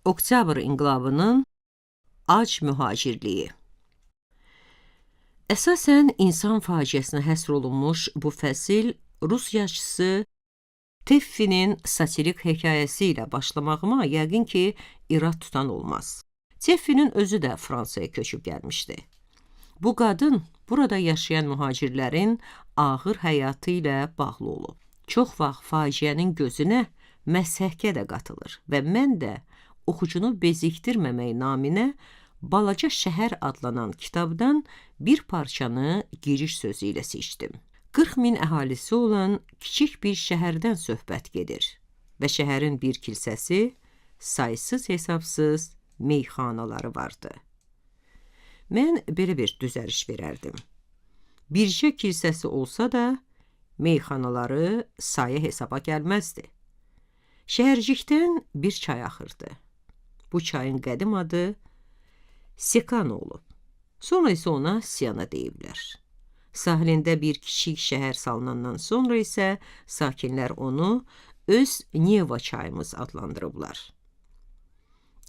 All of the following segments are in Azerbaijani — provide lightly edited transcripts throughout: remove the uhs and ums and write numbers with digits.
Oktyabr inqilabının ac mühacirliyi. Əsasən insan faciəsinə həsr olunmuş bu fəsil Rus yazıçısı Teffinin satirik hekayəsi ilə başlamağıma yəqin ki, irad tutan olmaz. Teffinin özü də Fransaya köçüb gəlmişdi. Bu qadın burada yaşayan mühacirlərin ağır həyatı ilə bağlı olub. Çox vaxt faciənin gözünə məshəkkə də qatılır və mən də oxucunu bezikdirməmək naminə Balaca Şəhər adlanan kitabdan bir parçanı giriş sözü ilə seçdim. 40 min əhalisi olan kiçik bir şəhərdən söhbət gedir və şəhərin bir kilsəsi, saysız hesabsız meyxanaları vardı. Mən belə bir düzəliş verərdim. Bircə kilsəsi olsa da, meyxanaları saya hesaba gəlməzdi. Şəhərcikdən bir çay axırdı. Bu çayın qədim adı Sekana olub. Sonra isə ona Siyana deyiblər. Sahilində bir kiçik şəhər salınandan sonra isə sakinlər onu öz Neva çayımız adlandırıblar.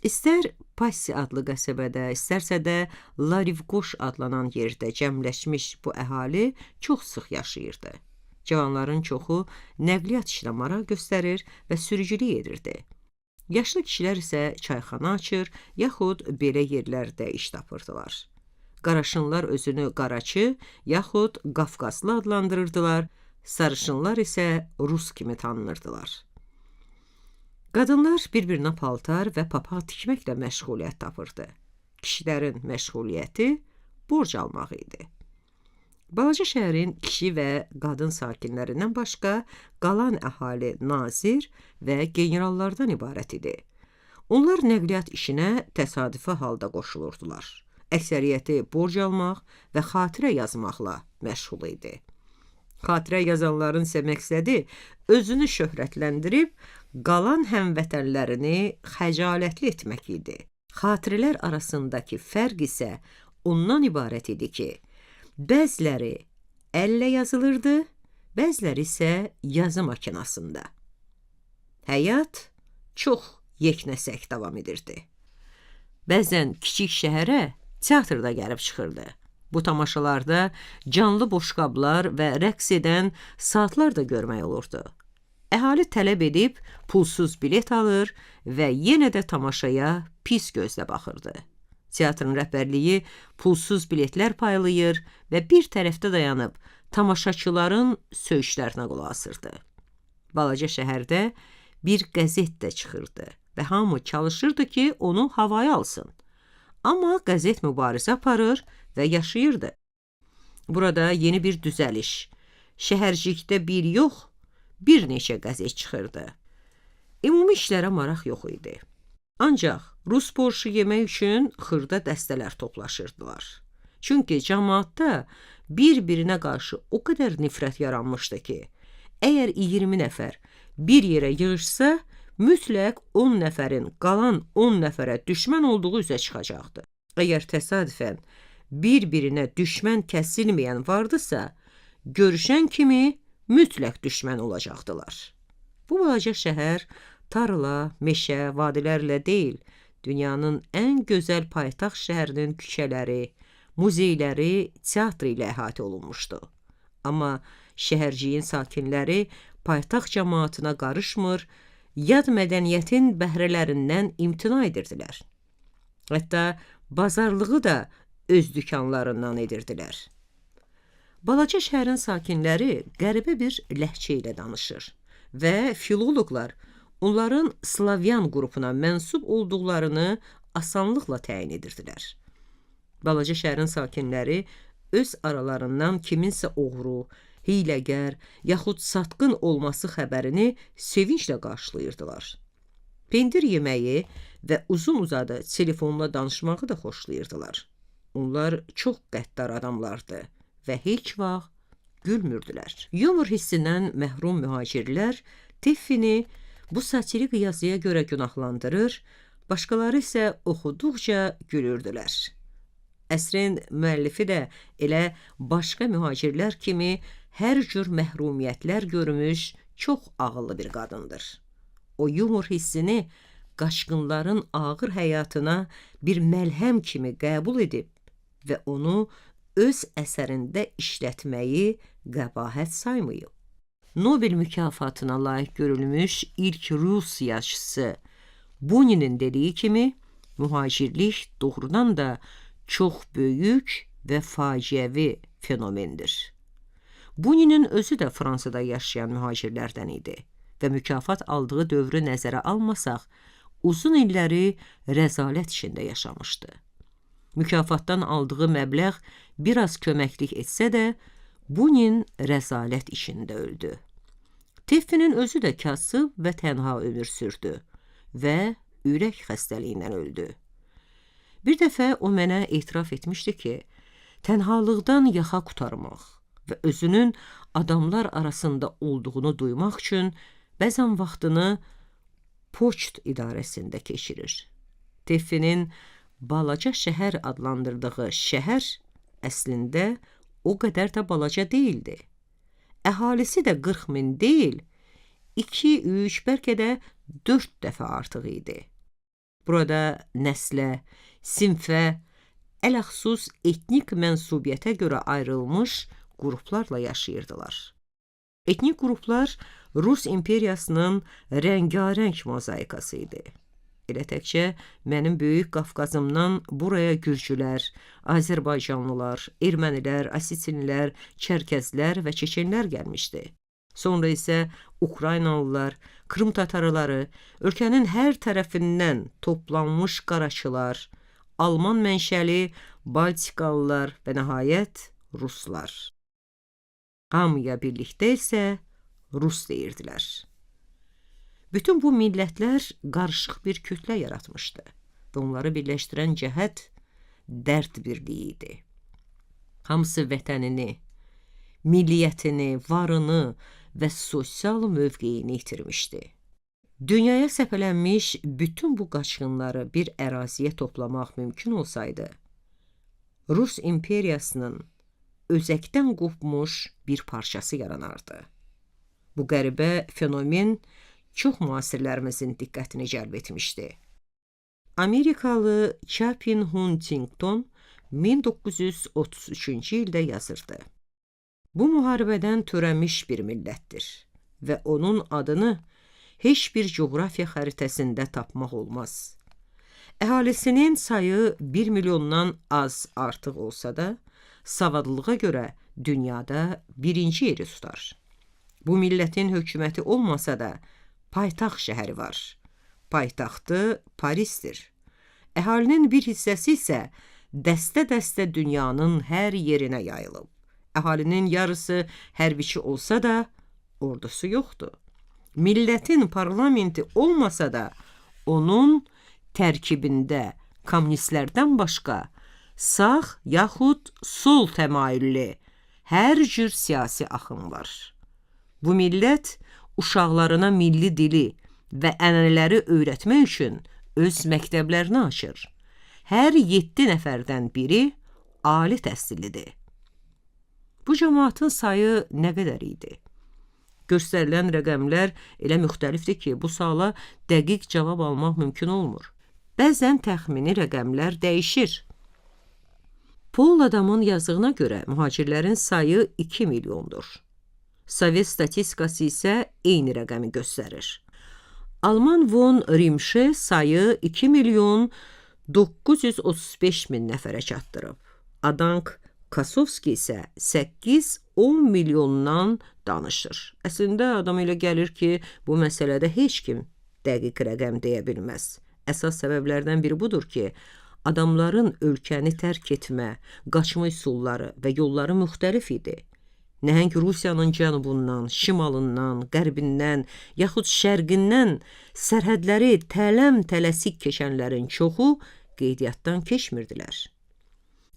İstər Passi adlı qəsəbədə, istərsə də Larivqoş adlanan yerdə cəmləşmiş bu əhali çox sıx yaşayırdı. Cavanların çoxu nəqliyyat işinə maraq göstərir və sürücülük edirdi. Yaşlı kişilər isə çayxana açır, yaxud belə yerlərdə iş tapırdılar. Qaraşınlar özünü qaraçı, yaxud Qafqaslı adlandırırdılar, sarışınlar isə rus kimi tanınırdılar. Qadınlar bir-birinə paltar və papaq tikməklə məşğuliyyət tapırdı. Kişilərin məşğuliyyəti borc almaq idi. Balaca şəhərin kişi və qadın sakinlərindən başqa qalan əhali nazir və generallardan ibarət idi. Onlar nəqliyyat işinə təsadüfi halda qoşulurdular. Əksəriyyəti borc almaq və xatirə yazmaqla məşğul idi. Xatirə yazanların isə məqsədi özünü şöhrətləndirib qalan həmvətənlərini xəcalətli etmək idi. Xatirələr arasındakı fərq isə ondan ibarət idi ki, bəziləri əllə yazılırdı, bəziləri isə yazı makinasında. Həyat çox yeknəsək davam edirdi. Bəzən kiçik şəhərə teatr da gəlib çıxırdı. Bu tamaşalarda canlı boşqablar və rəqs edən saatlar da görmək olurdu. Əhali tələb edib pulsuz bilet alır və yenə də tamaşaya pis gözlə baxırdı. Teatrın rəhbərliyi pulsuz biletlər paylayır və bir tərəfdə dayanıb tamaşaçıların söyüşlərinə qulaq asırdı. Balaca şəhərdə bir qəzet də çıxırdı və hamı çalışırdı ki, onu havaya alsın. Amma qəzet mübarizə aparır və yaşayırdı. Burada yeni bir düzəliş, şəhərcikdə bir yox, bir neçə qəzet çıxırdı. Ümumi işlərə maraq yox idi. Ancaq rus borşu yemək üçün xırda dəstələr toplaşırdılar. Çünki cəmaatda bir-birinə qarşı o qədər nifrət yaranmışdı ki, əgər 20 nəfər bir yerə yığışsa, mütləq 10 nəfərin qalan 10 nəfərə düşmən olduğu üzə çıxacaqdı. Əgər təsadüfən bir-birinə düşmən kəsilməyən vardısa, görüşən kimi mütləq düşmən olacaqdılar. Bu balaca şəhər tarla, meşə, vadilərlə deyil, dünyanın ən gözəl paytaxt şəhərinin küçələri, muzeyləri, teatrı ilə əhatə olunmuşdu. Amma şəhərciyin sakinləri paytaxt cəmaatına qarışmır, yad mədəniyyətin bəhrələrindən imtina edirdilər. Hətta bazarlığı da öz dükanlarından edirdilər. Balaca şəhərin sakinləri qəribə bir ləhcə ilə danışır və filoloqlar onların Slavyan qrupuna mənsub olduqlarını asanlıqla təyin edirdilər. Balaca şəhərin sakinləri öz aralarından kiminsə oğru, hiyləgər yaxud satqın olması xəbərini sevinclə qarşılayırdılar. Pendir yeməyi və uzun-uzadı telefonla danışmağı da xoşlayırdılar. Onlar çox qəddar adamlardı və heç vaxt gülmürdülər. Yumor hissindən məhrum mühacirlər Teffini bu satirik yazıya görə günahlandırır, başqaları isə oxuduqca gülürdülər. Əsrin müəllifi də elə başqa mühacirlər kimi hər cür məhrumiyyətlər görmüş çox ağıllı bir qadındır. O yumor hissini qaçqınların ağır həyatına bir məlhəm kimi qəbul edib və onu öz əsərində işlətməyi qəbahət saymayıb. Nobel mükafatına layiq görülmüş ilk Rus yazıçısı Buninin dediyi kimi, mühacirlik doğrudan da çox böyük və faciəvi fenomendir. Buninin özü də Fransada yaşayan mühacirlərdən idi və mükafat aldığı dövrü nəzərə almasaq, uzun illəri rəzalət içində yaşamışdı. Mükafatdan aldığı məbləğ biraz köməklik etsə də, Bunin rəzalət içində öldü. Teffinin özü də kasıb və tənha ömür sürdü və ürək xəstəliyindən öldü. Bir dəfə o mənə etiraf etmişdi ki, tənhalıqdan yaxa qurtarmaq və özünün adamlar arasında olduğunu duymaq üçün bəzən vaxtını poçt idarəsində keçirir. Teffinin balaca şəhər adlandırdığı şəhər əslində o qədər də balaca deyildi. Əhalisi də 40 min deyil, 2, 3, bəlkə də 4 dəfə artıq idi. Burada nəslə, sinfə, ələxsus etnik mənsubiyyətə görə ayrılmış qruplarla yaşayırdılar. Etnik qruplar Rus imperiyasının rəngarəng mozaikası idi. Elə təkcə mənim böyük Qafqazımdan buraya gürcülər, azərbaycanlılar, ermənilər, asitinlər, çərkəzlər və çeçenlər gəlmişdi. Sonra isə Ukraynalılar, Krım tatarları, ölkənin hər tərəfindən toplanmış qaraçılar, Alman mənşəli Baltikalılar və nəhayət ruslar. Hamıya birlikdə isə rus deyirdilər. Bütün bu millətlər qarışıq bir kütlə yaratmışdı və onları birləşdirən cəhət dərd birliyi idi. Hamısı vətənini, milliyyətini, varını və sosial mövqeyini itirmişdi. Dünyaya səpələnmiş bütün bu qaçqınları bir əraziyə toplamaq mümkün olsaydı, Rus imperiyasının özəkdən qopmuş bir parçası yaranardı. Bu qəribə fenomen çox müasirlərimizin diqqətini cəlb etmişdi. Amerikalı Chapin Huntington 1933-cü ildə yazırdı. Bu müharibədən törənmiş bir millətdir və onun adını heç bir coğrafiya xəritəsində tapmaq olmaz. Əhalisinin sayı 1 milyondan az artıq olsa da, savadlılığa görə dünyada birinci yeri tutar. Bu millətin hökuməti olmasa da, paytaxt şəhəri var. Paytaxtı Parisdir. Əhalinin bir hissəsi isə dəstə-dəstə dünyanın hər yerinə yayılıb. Əhalinin yarısı hərbiçi olsa da, ordusu yoxdur. Millətin parlamenti olmasa da, onun tərkibində kommunistlərdən başqa sağ yaxud sol təmayüllü hər cür siyasi axın var. Bu millət uşaqlarına milli dili və ənənələri öyrətmək üçün öz məktəblərini açır. Hər 7 nəfərdən biri ali təhsillidir. Bu cəmaatın sayı nə qədər idi? Göstərilən rəqəmlər elə müxtəlifdir ki, bu suala dəqiq cavab almaq mümkün olmur. Bəzən təxmini rəqəmlər dəyişir. Paul adamın yazdığına görə mühacirlərin sayı 2 milyondur. Sovet statistikası isə eyni rəqəmi göstərir. Alman von Rimşe sayı 2 milyon 935 min nəfərə çatdırıb. Adank Kasovski isə 8-10 milyondan danışır. Əslində adam elə gəlir ki, bu məsələdə heç kim dəqiq rəqəm deyə bilməz. Əsas səbəblərdən biri budur ki, adamların ölkəni tərk etmə, qaçma üsulları və yolları müxtəlif idi. Nəhəng Rusiyanın cənubundan, şimalından, qərbindən, yaxud şərqindən sərhədləri tələm-tələsik keçənlərin çoxu qeydiyyatdan keçmirdilər.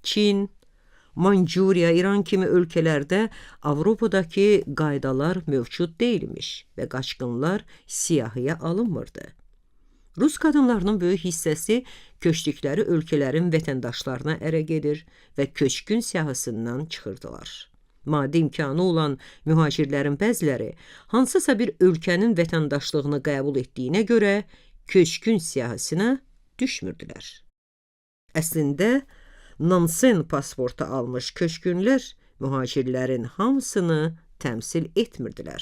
Çin, Mancuriya, İran kimi ölkələrdə Avropadakı qaydalar mövcud deyilmiş və qaçqınlar siyahıya alınmırdı. Rus qadınlarının böyük hissəsi köçdükləri ölkələrin vətəndaşlarına ərə gedir və köçkün siyahısından çıxırdılar. Maddi imkanı olan mühacirlərin bəziləri hansısa bir ölkənin vətəndaşlığını qəbul etdiyinə görə köçkün siyahısına düşmürdülər. Əslində, Nansen pasportu almış köçkünlər mühacirlərin hamısını təmsil etmirdilər.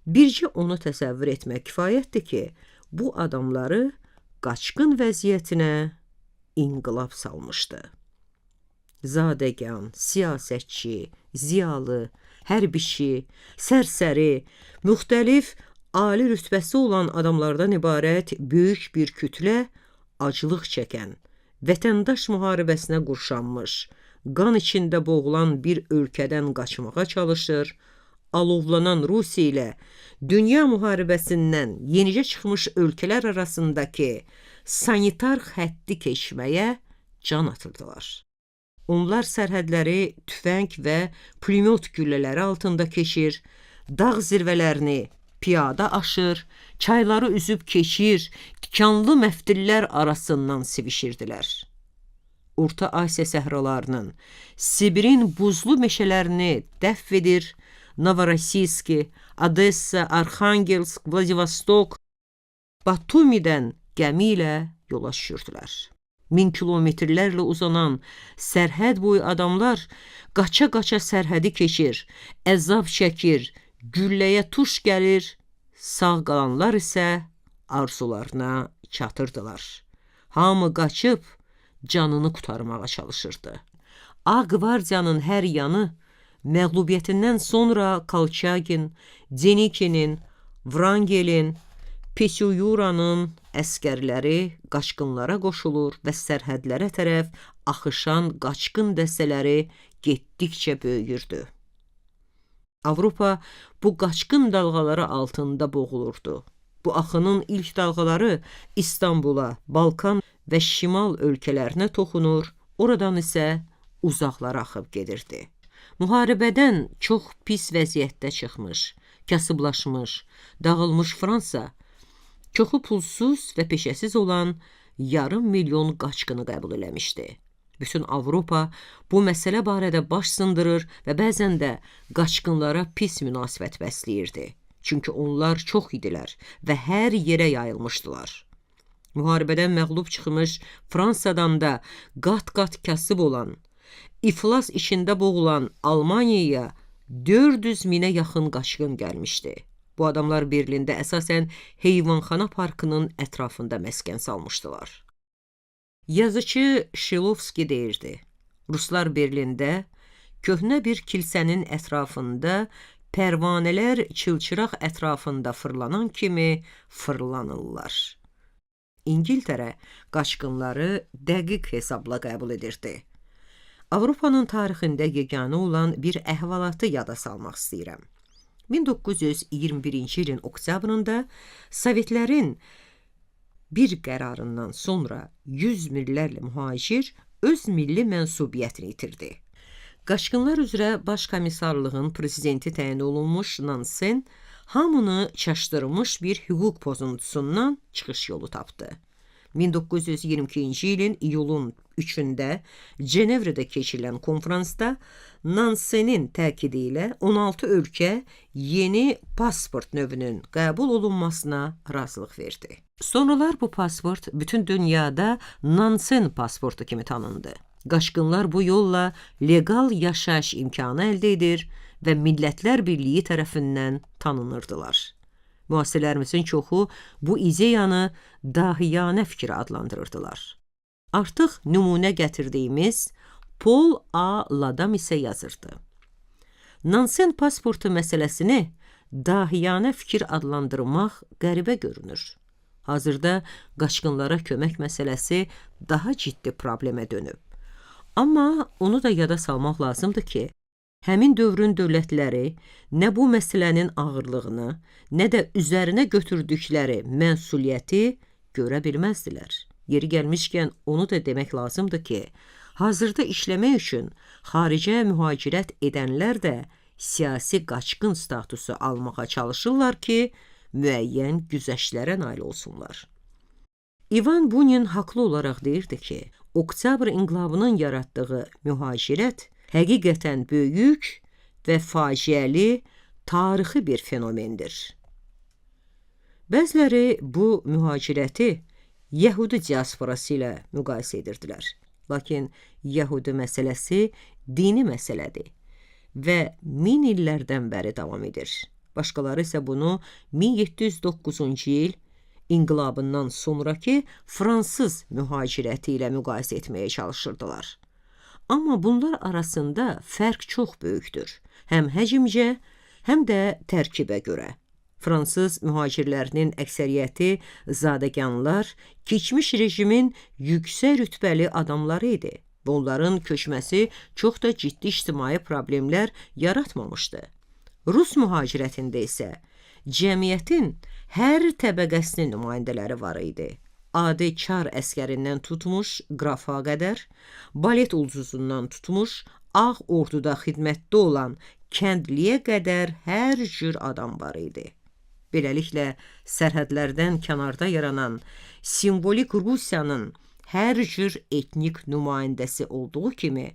Bircə onu təsəvvür etmək kifayətdir ki, bu adamları qaçqın vəziyyətinə inqilab salmışdı. Zadəgan, siyasətçi, ziyalı, hərbiçi, sərsəri, müxtəlif ali rütbəsi olan adamlardan ibarət böyük bir kütlə aclıq çəkən, vətəndaş müharibəsinə qurşanmış, qan içində boğulan bir ölkədən qaçmağa çalışır, alovlanan Rusiya ilə dünya müharibəsindən yenicə çıxmış ölkələr arasındakı sanitar xətti keçməyə can atırdılar. Onlar sərhədləri tüfəng və pulemyot güllələri altında keçir, dağ zirvələrini piyada aşır, çayları üzüb keçir, tikanlı məftillər arasından sivişirdilər. Orta Asiya səhralarının, Sibirin buzlu meşələrini dəf edir, Novorossiyski, Odessa, Arxangelsk, Vladivostok, Batumidən gəmi ilə yola düşürdülər. 1000 kilometrlərlə uzanan sərhəd boyu adamlar qaça-qaça sərhədi keçir, əzab çəkir, gülləyə tuş gəlir, sağ qalanlar isə arzularına çatırdılar. Hamı qaçıb canını qurtarmağa çalışırdı. Ağ qvardiyanın hər yanı məğlubiyyətindən sonra Kolçagin, Denikinin, Vrangelin, Pesyuranın əsgərləri qaçqınlara qoşulur və sərhədlərə tərəf axışan qaçqın dəstələri getdikcə böyüyürdü. Avropa bu qaçqın dalğaları altında boğulurdu. Bu axının ilk dalğaları İstanbula, Balkan və şimal ölkələrinə toxunur, oradan isə uzaqlara axıb gedirdi. Müharibədən çox pis vəziyyətdə çıxmış, kasıblaşmış, dağılmış Fransa, çoxu pulsuz və peşəsiz olan yarım milyon qaçqını qəbul eləmişdi. Bütün Avropa bu məsələ barədə baş sındırır və bəzən də qaçqınlara pis münasibət bəsləyirdi. Çünki onlar çox idilər və hər yerə yayılmışdılar. Müharibədən məğlub çıxmış Fransadan da qat-qat kasıb olan, iflas içində boğulan Almaniyaya 400 minə yaxın qaçqın gəlmişdi. Bu adamlar Berlində əsasən heyvanxana parkının ətrafında məskən salmışdılar. Yazıcı Şilovski deyirdi, Ruslar Berlində köhnə bir kilsənin ətrafında pərvanələr çılçıraq ətrafında fırlanan kimi fırlanırlar. İngiltərə qaçqınları dəqiq hesabla qəbul edirdi. Avropanın tarixində yeganə olan bir əhvalatı yada salmaq istəyirəm. 1921-ci ilin oktyabrında Sovetlərin bir qərarından sonra 100 minlərlə mühacir öz milli mənsubiyyətini itirdi. Qaçqınlar üzrə Baş Komissarlığın prezidenti təyin olunmuş Nansen hamını çaşdırmış bir hüquq pozuntusundan çıxış yolu tapdı. 1922-ci ilin iyulun 3-ündə Cenevredə keçirilən konfransda Nansenin təkidi ilə 16 ölkə yeni pasport növünün qəbul olunmasına razılıq verdi. Sonralar bu pasport bütün dünyada Nansen pasportu kimi tanındı. Qaçqınlar bu yolla legal yaşayış imkanı əldə edir və Millətlər Birliyi tərəfindən tanınırdılar. Müasirlərimizin çoxu bu ideyanı dahiyanə fikri adlandırırdılar. Artıq nümunə gətirdiyimiz Paul A. Ladam isə yazırdı. Nansen pasportu məsələsini dahiyanə fikir adlandırmaq qəribə görünür. Hazırda qaçqınlara kömək məsələsi daha ciddi problemə dönüb. Amma onu da yada salmaq lazımdır ki, həmin dövrün dövlətləri nə bu məsələnin ağırlığını, nə də üzərinə götürdükləri məsuliyyəti görə bilməzdilər. Yeri gəlmişkən onu da demək lazımdır ki, hazırda işləmək üçün xaricə mühacirət edənlər də siyasi qaçqın statusu almağa çalışırlar ki, müəyyən güzəştlərə nail olsunlar. İvan Bunin haqlı olaraq deyirdi ki, Oktyabr inqilabının yaratdığı mühacirət həqiqətən böyük və faciəli tarixi bir fenomendir. Bəziləri bu mühacirəti Yəhudi diasporası ilə müqayisə edirdilər. Lakin Yəhudi məsələsi dini məsələdir və min illərdən bəri davam edir. Başqaları isə bunu 1709-cu il inqilabından sonrakı fransız mühacirəti ilə müqayisə etməyə çalışırdılar. Amma bunlar arasında fərq çox böyükdür. Həm həcmcə, həm də tərkibə görə. Fransız mühacirlərinin əksəriyyəti zadəganlar, keçmiş rejimin yüksək rütbəli adamları idi və onların köçməsi çox da ciddi ictimai problemlər yaratmamışdı. Rus mühacirətində isə cəmiyyətin hər təbəqəsinin nümayəndələri var idi. Adi çar əskərindən tutmuş qrafa qədər, balet ulduzundan tutmuş ağ orduda xidmətdə olan kəndliyə qədər hər cür adam var idi. Beləliklə, sərhədlərdən kənarda yaranan simvolik Rusiyanın hər cür etnik nümayəndəsi olduğu kimi,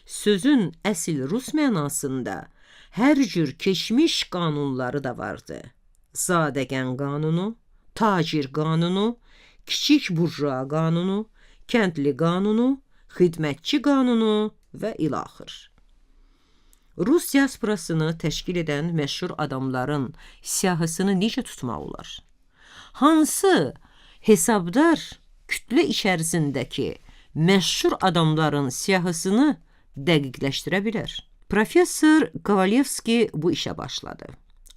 sözün əsl rus mənasında hər cür keçmiş qanunları da vardı. Zadəgan qanunu, tacir qanunu, kiçik burjua qanunu, kəndli qanunu, xidmətçi qanunu və ilaxır. Rus diasporasını təşkil edən məşhur adamların siyahısını necə tutmaq olar? Hansı hesabdar kütlə içərisindəki məşhur adamların siyahısını dəqiqləşdirə bilər? Professor Kovalevski bu işə başladı.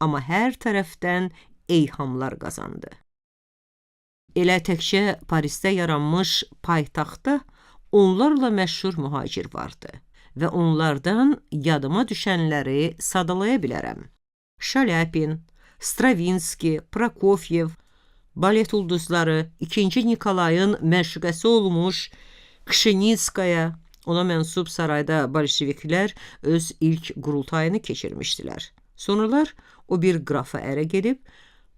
Amma hər tərəfdən eyhamlar qazandı. Elə təkcə Parisdə yaranmış paytaxtda onlarla məşhur mühacir vardı və onlardan yadıma düşənləri sadalaya bilərəm. Şalyapin, Stravinski, Prokofyev, balet ulduzları, 2-ci Nikolayın məşuqəsi olmuş Kşenitskaya, ona mənsub sarayda bolşeviklər öz ilk qurultayını keçirmişdilər. Sonralar o bir qrafa ərə gedib,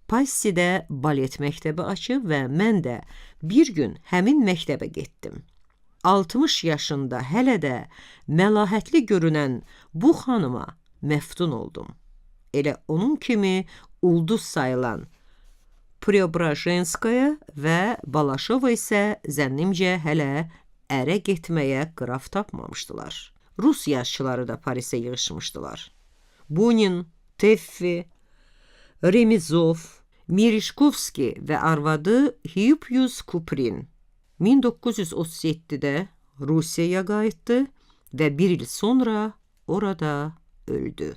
Passidə balet məktəbi açıb və mən də bir gün həmin məktəbə getdim. 60 yaşında hələ də məlahətli görünən bu xanıma məftun oldum. Elə onun kimi ulduz sayılan Preobrajenskaya və Balaşova isə zənnimcə hələ ərə getməyə qraf tapmamışdılar. Rus yazıçıları da Parisə yığışmışdılar. Bunin, Teffi, Remizov, Mirişkovski və arvadı Hipyus Kuprin 1937-də Rusiyaya qayıtdı və bir il sonra orada öldü.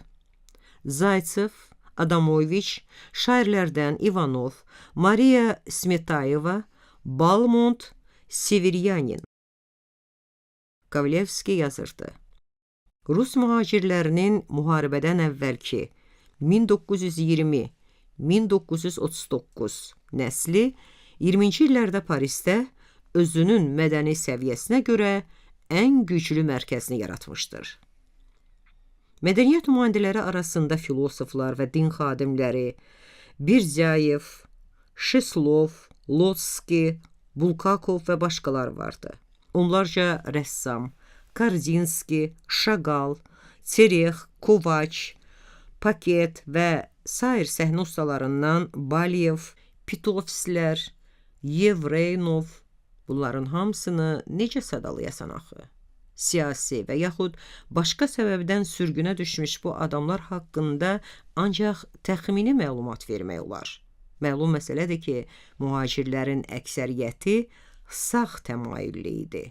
Zaytsev, Adamoviç, şairlərdən İvanov, Mariya Smetayeva, Balmont, Severyanin. Kovalevski yazırdı. Rus mühacirlərinin müharibədən əvvəlki 1920-1939 nəsli 20-ci illərdə Parisdə özünün mədəni səviyyəsinə görə ən güclü mərkəzini yaratmışdır. Mədəniyyət nümayəndələri arasında filosoflar və din xadimləri Birdyayev, Şeslov, Lotski, Bulgakov və başqaları vardı. Onlarca rəssam, Kardinski, Şaqal, Terex, Kovaç, Paket və sair səhnə ustalarından Baliyev, Pitovslər, Yevreynov, bunların hamısını necə sadalayasan axı? Siyasi və yaxud başqa səbəbdən sürgünə düşmüş bu adamlar haqqında ancaq təxmini məlumat vermək olar. Məlum məsələdir ki, mühacirlərin əksəriyyəti sağ təmayüllü idi.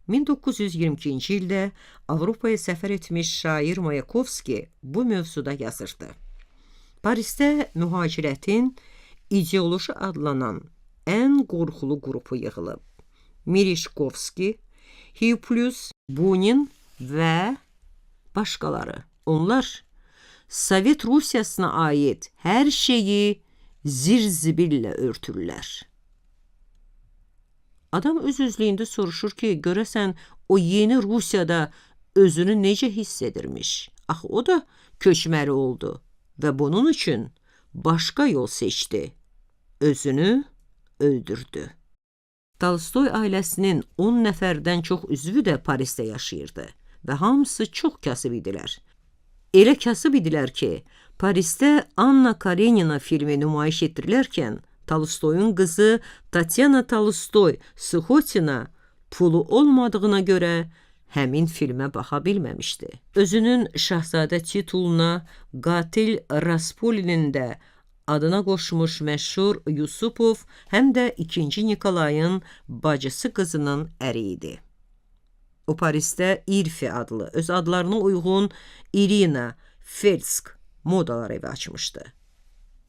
1922-ci ildə Avropaya səfər etmiş şair Mayakovski bu mövzuda yazırdı. Parisdə mühacirətin ideoloji adlanan ən qorxulu qrupu yığılıb. Mirişkovski, Hiplyus, Bunin və başqaları. Onlar Sovet Rusiyasına aid hər şeyi zir-zibillə örtürlər. Adam öz-özlüyündə soruşur ki, görəsən o yeni Rusiyada özünü necə hiss edirmiş? Axı o da köçməli oldu və bunun üçün başqa yol seçdi. Özünü öldürdü. Tolstoy ailəsinin 10 nəfərdən çox üzvü də Parisdə yaşayırdı və hamısı çox kasıb idilər. Elə kasıb idilər ki, Parisdə Anna Karenina filmi nümayiş etdirilərkən Tolstoyun qızı Tatyana Tolstoy Suxotina pulu olmadığına görə həmin filmə baxa bilməmişdi. Özünün şahzadə tituluna qatil Raspolinin də adına qoşmuş məşhur Yusupov həm də 2-ci Nikolayın bacısı qızının əri idi. O Parisdə İrfi adlı, öz adlarına uyğun Irina Felsk modalar evi açmışdı.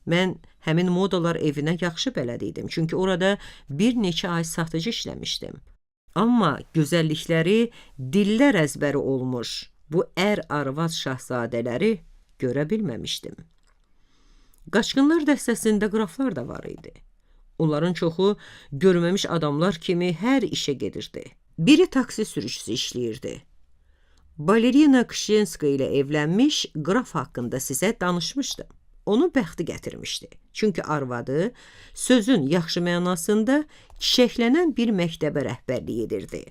Mən həmin modalar evinə yaxşı bələd idim, çünki orada bir neçə ay satıcı işləmişdim. Amma gözəllikləri dillər əzbəri olmuş bu ər-arvad şahzadələri görə bilməmişdim. Qaçqınlar dəstəsində qraflar da var idi. Onların çoxu görməmiş adamlar kimi hər işə gedirdi. Biri taksi sürücüsü işləyirdi. Balerina Kşenska ilə evlənmiş qraf haqqında sizə danışmışdım. Onu bəxti gətirmişdi. Çünki arvadı sözün yaxşı mənasında çiçəklənən bir məktəbə rəhbərlik edirdi.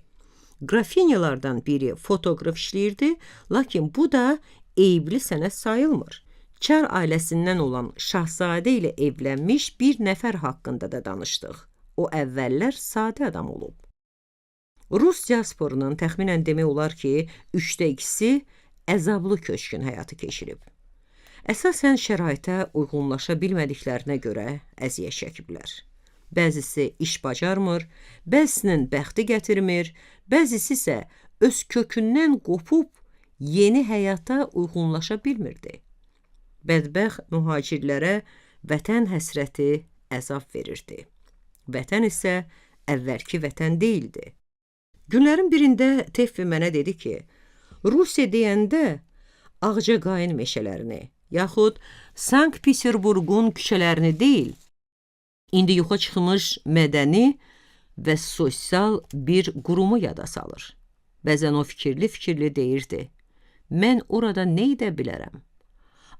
Qrafinyalardan biri fotoqraf işləyirdi, lakin bu da eyibli sənət sayılmır. Çar ailəsindən olan şahzadə ilə evlənmiş bir nəfər haqqında da danışdıq. O əvvəllər sadə adam olub. Rus diasporunun təxminən demək olar ki, 2/3-i əzablı köçkün həyatı keçirib. Əsasən şəraitə uyğunlaşa bilmədiklərinə görə əziyyət çəkiblər. Bəzisi iş bacarmır, bəzisinin bəxti gətirmir, bəzisi isə öz kökündən qopub yeni həyata uyğunlaşa bilmirdi. Bədbəxt mühacirlərə vətən həsrəti əzab verirdi. Vətən isə əvvəlki vətən deyildi. Günlərin birində Teffi mənə dedi ki, Rusiya deyəndə Ağcaqayın meşələrini, yaxud Sankt-Peterburqun küçələrini deyil, indi yoxa çıxmış mədəni və sosial bir qurumu yada salır. Bəzən o fikirli-fikirli deyirdi, mən orada nə edə bilərəm?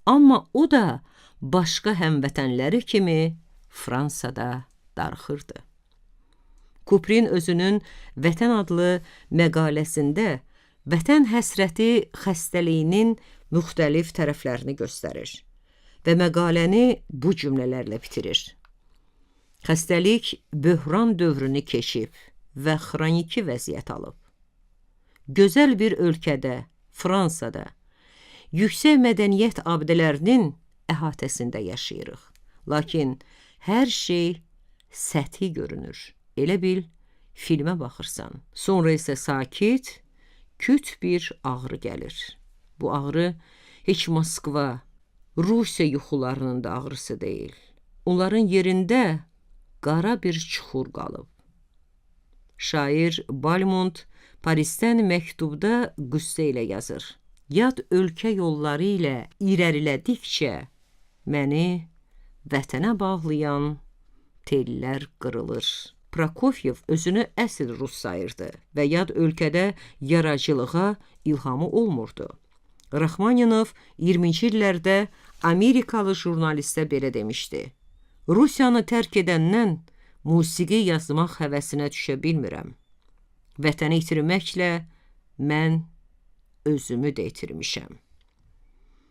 Amma o da başqa həmvətənləri kimi Fransada darıxırdı. Kuprin özünün Vətən adlı məqaləsində vətən həsrəti xəstəliyinin müxtəlif tərəflərini göstərir və məqaləni bu cümlələrlə bitirir. Xəstəlik böhran dövrünü keçib və xroniki vəziyyət alıb. Gözəl bir ölkədə, Fransada, yüksək mədəniyyət abidələrinin əhatəsində yaşayırıq. Lakin hər şey səthi görünür. Elə bil, filmə baxırsan. Sonra isə sakit, küt bir ağrı gəlir. Bu ağrı heç Moskva, Rusiya yuxularının da ağrısı deyil. Onların yerində qara bir çuxur qalıb. Şair Balmont Parisdən məktubda qüssə ilə yazır. Yad ölkə yolları ilə irəlilədikcə məni vətənə bağlayan tellər qırılır. Prokofyev özünü əsl rus sayırdı və yad ölkədə yaradıcılığa ilhamı olmurdu. Raxmaninov 20-ci illərdə Amerikalı jurnalistə belə demişdi. Rusiyanı tərk edəndən musiqi yazmaq həvəsinə düşə bilmirəm. Vətəni itirməklə mən özümü də itirmişəm.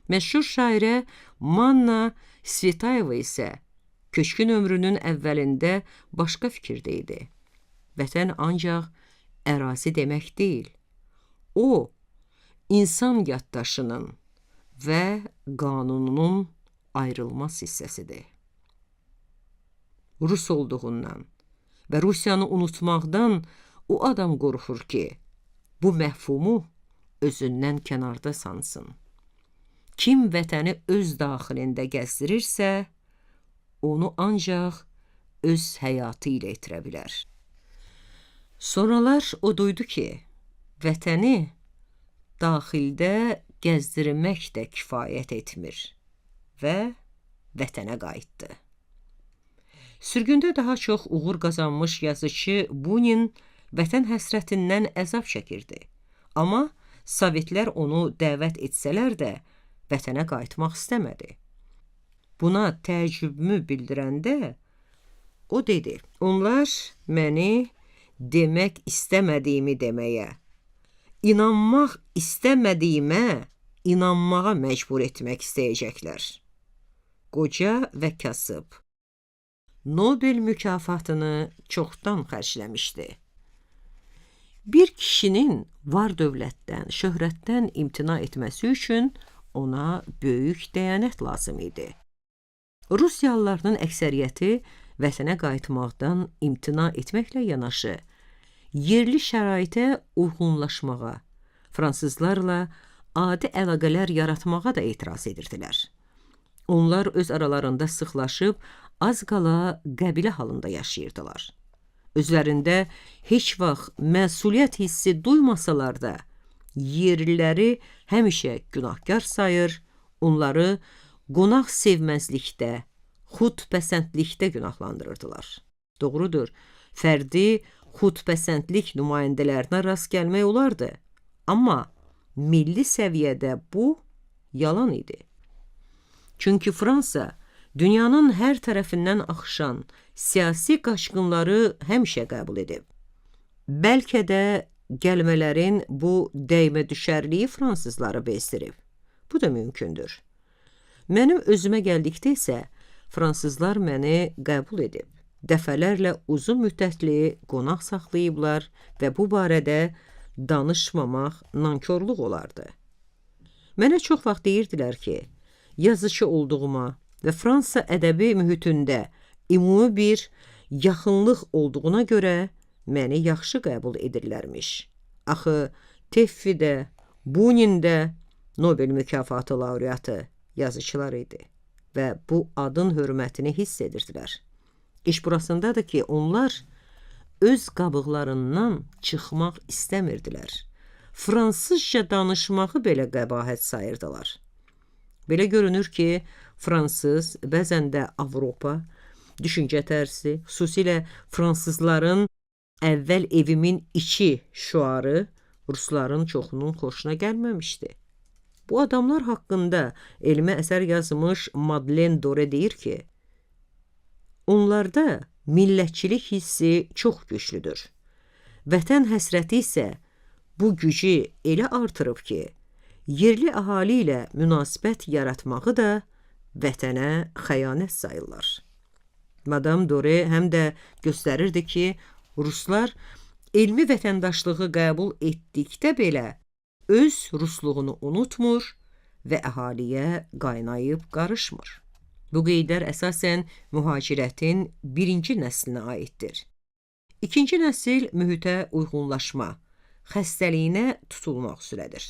Məşhur şairə Manna Svitayeva isə köçkün ömrünün əvvəlində başqa fikirdə idi. Vətən ancaq ərazi demək deyil. O, insan yaddaşının və qanununun ayrılmaz hissəsidir. Rus olduğundan və Rusiyanı unutmaqdan o adam qorxur ki, bu məfhumu özündən kənarda sansın. Kim vətəni öz daxilində gəzdirirsə, onu ancaq öz həyatı ilə itirə bilər. Sonralar o duydu ki, vətəni daxildə gəzdirmək də kifayət etmir və vətənə qayıtdı. Sürgündə daha çox uğur qazanmış yazıçı Bunin vətən həsrətindən əzab çəkirdi. Amma Sovetlər onu dəvət etsələr də vətənə qayıtmaq istəmədi. Buna təəccübümü bildirəndə o dedi: "Onlar məni demək istəmədiyimi deməyə, inanmaq istəmədiyimə inanmağa məcbur etmək istəyəcəklər." Qoca və kasıb. Nobel mükafatını çoxdan xərcləmişdi. Bir kişinin var dövlətdən, şöhrətdən imtina etməsi üçün ona böyük dəyanət lazım idi. Rusiyalıların əksəriyyəti vətənə qayıtmaqdan imtina etməklə yanaşı, yerli şəraitə uyğunlaşmağa, fransızlarla adi əlaqələr yaratmağa da etiraz edirdilər. Onlar öz aralarında sıxlaşıb, az qala qəbilə halında yaşayırdılar. Özlərində heç vaxt məsuliyyət hissi duymasalar da, yerliləri həmişə günahkar sayır, onları qonaq sevməzlikdə, xudpəsəndlikdə günahlandırırdılar. Doğrudur, fərdi xudpəsəndlik nümayəndələrinə rast gəlmək olardı, amma milli səviyyədə bu yalan idi. Çünki Fransa dünyanın hər tərəfindən axışan siyasi qaçqınları həmişə qəbul edib. Bəlkə də gəlmələrin bu dəymə düşərliyi fransızları bezdirib. Bu da mümkündür. Mənim özümə gəldikdə isə fransızlar məni qəbul edib. Dəfələrlə uzun müddətli qonaq saxlayıblar və bu barədə danışmamaq nankorluq olardı. Mənə çox vaxt deyirdilər ki, yazıçı olduğuma və Fransa ədəbi mühitində ümumi bir yaxınlıq olduğuna görə məni yaxşı qəbul edirlərmiş. Axı Teffidə, Bunində Nobel mükafatı laureatı yazıçılar idi və bu adın hörmətini hiss edirdilər. İş burasındadır ki, onlar öz qabıqlarından çıxmaq istəmirdilər. Fransızca danışmağı belə qəbahət sayırdılar. Belə görünür ki, fransız, bəzən də Avropa düşüncə tərzi, xüsusilə fransızların əvvəl evimin içi şüarı rusların çoxunun xoşuna gəlməmişdi. Bu adamlar haqqında elmi əsər yazmış Madlen Dore deyir ki, onlarda millətçilik hissi çox güclüdür. Vətən həsrəti isə bu gücü elə artırıb ki, yerli əhali ilə münasibət yaratmağı da vətənə xəyanət sayırlar. Madam Dore həm də göstərirdi ki, ruslar elmi vətəndaşlığı qəbul etdikdə belə öz rusluğunu unutmur və əhaliyə qaynayıb qarışmır. Bu qeydlər əsasən mühacirətin birinci nəslinə aiddir. İkinci nəsil mühitə uyğunlaşma, xəstəliyinə tutulmaq üzrədir.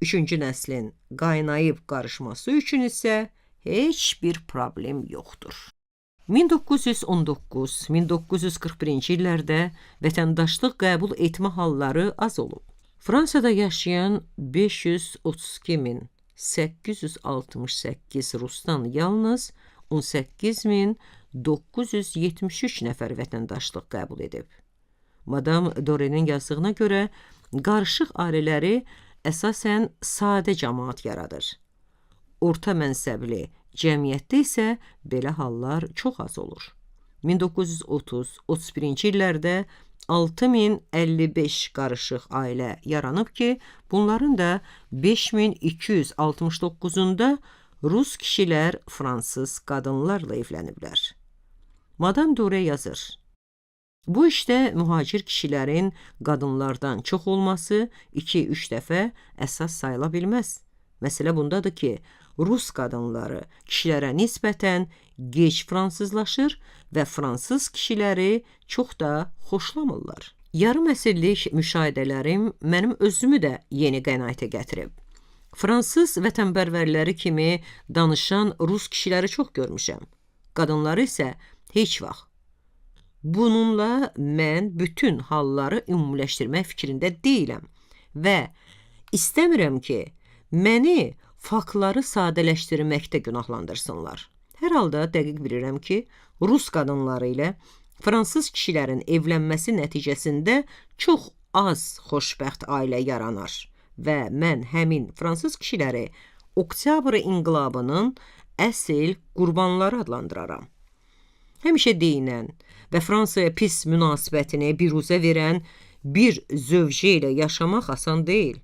Üçüncü nəslin qaynayıb qarışması üçün isə heç bir problem yoxdur. 1919-1941-ci illərdə vətəndaşlıq qəbul etmə halları az olub. Fransada yaşayan 532.868 rusdan yalnız 18.973 nəfər vətəndaşlıq qəbul edib. Madam Dore'nin yazdığına görə qarışıq ailələri əsasən sadə cəmaət yaradır. Orta mənsəbli cəmiyyətdə isə belə hallar çox az olur. 1930-31-ci illərdə 6055 qarışıq ailə yaranıb ki, bunların da 5269-unda rus kişilər fransız qadınlarla evləniblər. Madam Dore yazır: Bu işdə mühacir kişilərin qadınlardan çox olması 2-3 dəfə əsas sayıla bilməz. Məsələ bundadır ki, rus qadınları kişilərə nisbətən gec fransızlaşır və fransız kişiləri çox da xoşlamırlar. Yarım əsrlik müşahidələrim mənim özümü də yeni qənaətə gətirib. Fransız vətənpərvərləri kimi danışan rus kişiləri çox görmüşəm. Qadınları isə heç vaxt. Bununla mən bütün halları ümumiləşdirmək fikrində deyiləm və istəmirəm ki, məni faktları sadələşdirməkdə günahlandırsınlar. Hər halda dəqiq bilirəm ki, rus qadınları ilə fransız kişilərin evlənməsi nəticəsində çox az xoşbəxt ailə yaranar və mən həmin fransız kişiləri Oktyabr inqilabının əsl qurbanları adlandıraram. Həmişə deyinən və Fransaya pis münasibətini biruzə verən bir zövcə ilə yaşamaq asan deyil.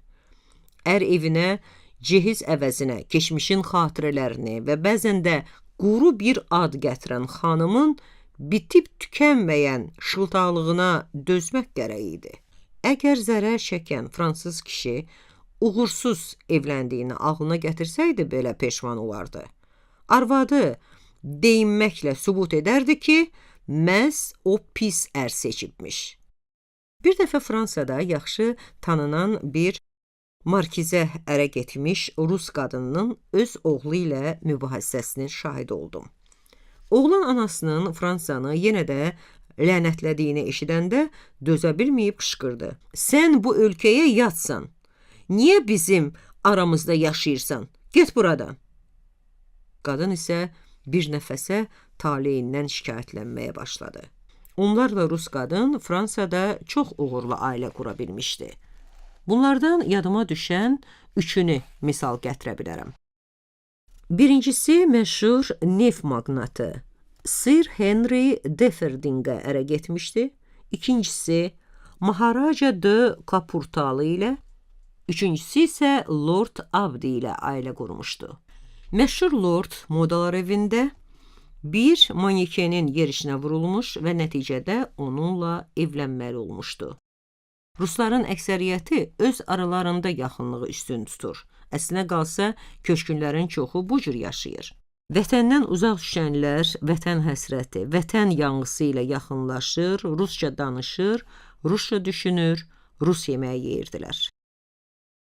Ər evinə Cehiz əvəzinə keçmişin xatirələrini və bəzən də quru bir ad gətirən xanımın bitib tükənməyən şıltaqlığına dözmək gərək idi. Əgər zərər çəkən fransız kişi uğursuz evləndiyini ağlına gətirsəydi, belə peşman olardı. Arvadı deyinməklə sübut edərdi ki, məhz o pis ər seçibmiş. Bir dəfə Fransada yaxşı tanınan bir markizə ərə getmiş rus qadınının öz oğlu ilə mübahisəsinin şahidi oldum. Oğlan anasının Fransanı yenə də lənətlədiyini eşidəndə dözə bilməyib qışqırdı. Sən bu ölkəyə yadsan. Niyə bizim aramızda yaşayırsan? Get buradan. Qadın isə bir nəfəsə taleyindən şikayətlənməyə başladı. Onlarla rus qadın Fransada çox uğurlu ailə qura bilmişdi. Bunlardan yadıma düşən üçünü misal gətirə bilərəm. Birincisi məşhur neft maqnatı Sir Henry Defferdingə ərə getmişdi. İkincisi Maharaja de Kapurtalı ilə, üçüncüsü isə Lord Abdi ilə ailə qurmuşdu. Məşhur Lord modalar evində bir manekenin yerişinə vurulmuş və nəticədə onunla evlənməli olmuşdu. Rusların əksəriyyəti öz aralarında yaxınlığı üstün tutur. Əslinə qalsa, köçkünlərin çoxu bu cür yaşayır. Vətəndən uzaq düşənlər vətən həsrəti, vətən yanğısı ilə yaxınlaşır, rusca danışır, rusca düşünür, rus yeməyi yeyirdilər.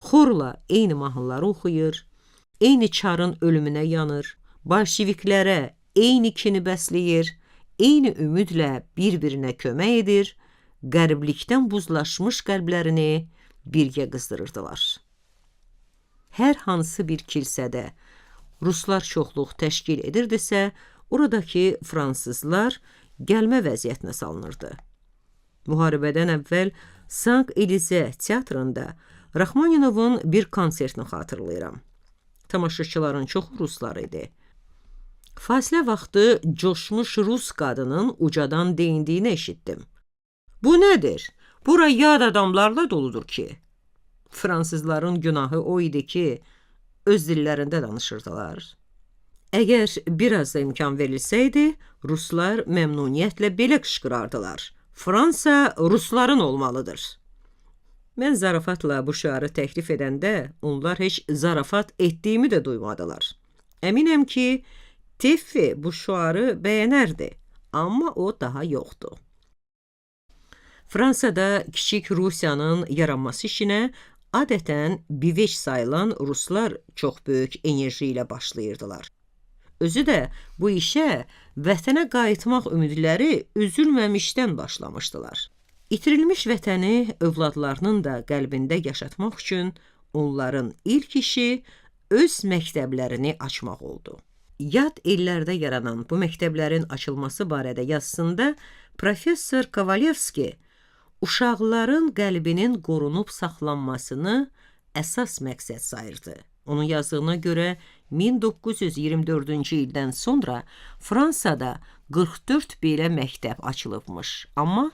Xorla eyni mahnıları oxuyur, eyni çarın ölümünə yanır, bolşeviklərə eyni kini bəsləyir, eyni ümidlə bir-birinə kömək edir, qəriblikdən buzlaşmış qəlblərini birgə qızdırırdılar. Hər hansı bir kilsədə ruslar çoxluq təşkil edirdisə, oradakı fransızlar gəlmə vəziyyətinə salınırdı. Müharibədən əvvəl Sankt-Elize teatrında Raxmaninovun bir konsertini xatırlayıram. Tamaşaçıların çoxu ruslar idi. Fasilə vaxtı coşmuş rus qadının ucadan deyindiyini eşitdim. Bu nədir? Bura yad adamlarla doludur ki. Fransızların günahı o idi ki, öz dillərində danışırdılar. Əgər biraz da imkan verilsəydi, ruslar məmnuniyyətlə belə qışqırardılar. Fransa rusların olmalıdır. Mən zarafatla bu şüarı təklif edəndə onlar heç zarafat etdiyimi də duymadılar. Əminəm ki, Teffi bu şüarı bəyənərdi, amma o daha yoxdur. Fransada kiçik Rusiyanın yaranması işinə adətən biveç sayılan ruslar çox böyük enerji ilə başlayırdılar. Özü də bu işə vətənə qayıtmaq ümidləri üzülməmişdən başlamışdılar. İtirilmiş vətəni övladlarının da qəlbində yaşatmaq üçün onların ilk işi öz məktəblərini açmaq oldu. Yad ellərdə yaranan bu məktəblərin açılması barədə yazısında professor Kovalevski uşaqların qəlbinin qorunub saxlanmasını əsas məqsəd sayırdı. Onun yazdığına görə 1924-cü ildən sonra Fransada 44 belə məktəb açılıbmış. Amma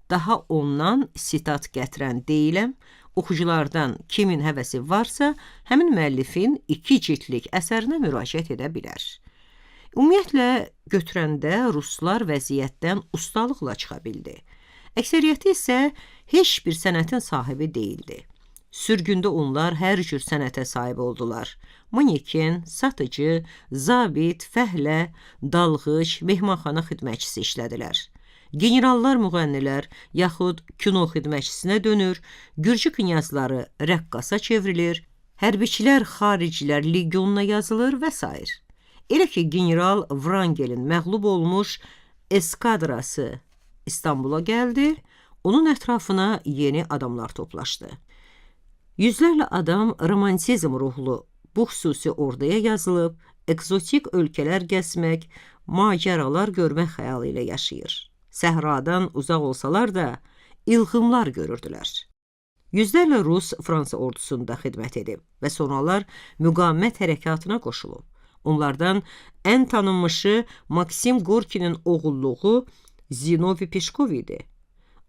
daha ondan sitat gətirən deyiləm. Oxuculardan kimin həvəsi varsa, həmin müəllifin 2 cildlik əsərinə müraciət edə bilər. Ümumiyyətlə götürəndə ruslar vəziyyətdən ustalıqla çıxa bildi. Əksəriyyəti isə heç bir sənətin sahibi deyildi. Sürgündə onlar hər cür sənətə sahib oldular. Maneken, satıcı, zabit, fəhlə, dalğıc, mehmanxana xidmətçisi işlədilər. Generallar müğənnilər yaxud kino xidmətçisinə dönür, gürcü knyazları rəqqasa çevrilir, hərbiçilər xaricilər legionuna yazılır və s. Elə ki, general Wrangelin məğlub olmuş eskadrası İstanbula gəldi, onun ətrafına yeni adamlar toplaşdı. Yüzlərlə adam romantizm ruhlu bu xüsusi orduya yazılıb, ekzotik ölkələr gəzmək, macəralar görmək xəyalı ilə yaşayır. Səhradan uzaq olsalar da ilğımlar görürdülər. Yüzlərlə rus Fransa ordusunda xidmət edib və sonralar müqavimət hərəkatına qoşulub. Onlardan ən tanınmışı Maksim Gorkinin oğulluğu Zinovi Peşkov idi.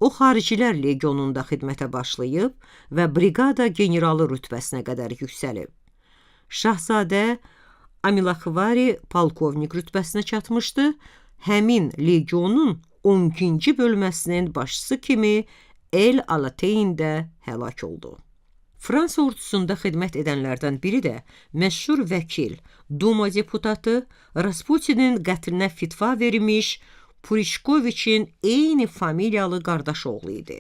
O, xaricilər legionunda xidmətə başlayıb və briqada generalı rütbəsinə qədər yüksəlib. Şahzadə Amilaxvari polkovnik rütbəsinə çatmışdı. Həmin legionun 12-ci bölməsinin başçısı kimi El Alateində həlak oldu. Fransa ordusunda xidmət edənlərdən biri də məşhur vəkil, Duma deputatı, Rasputinin qətlinə fitva vermiş Purişkoviçin eyni familiyalı qardaş oğlu idi.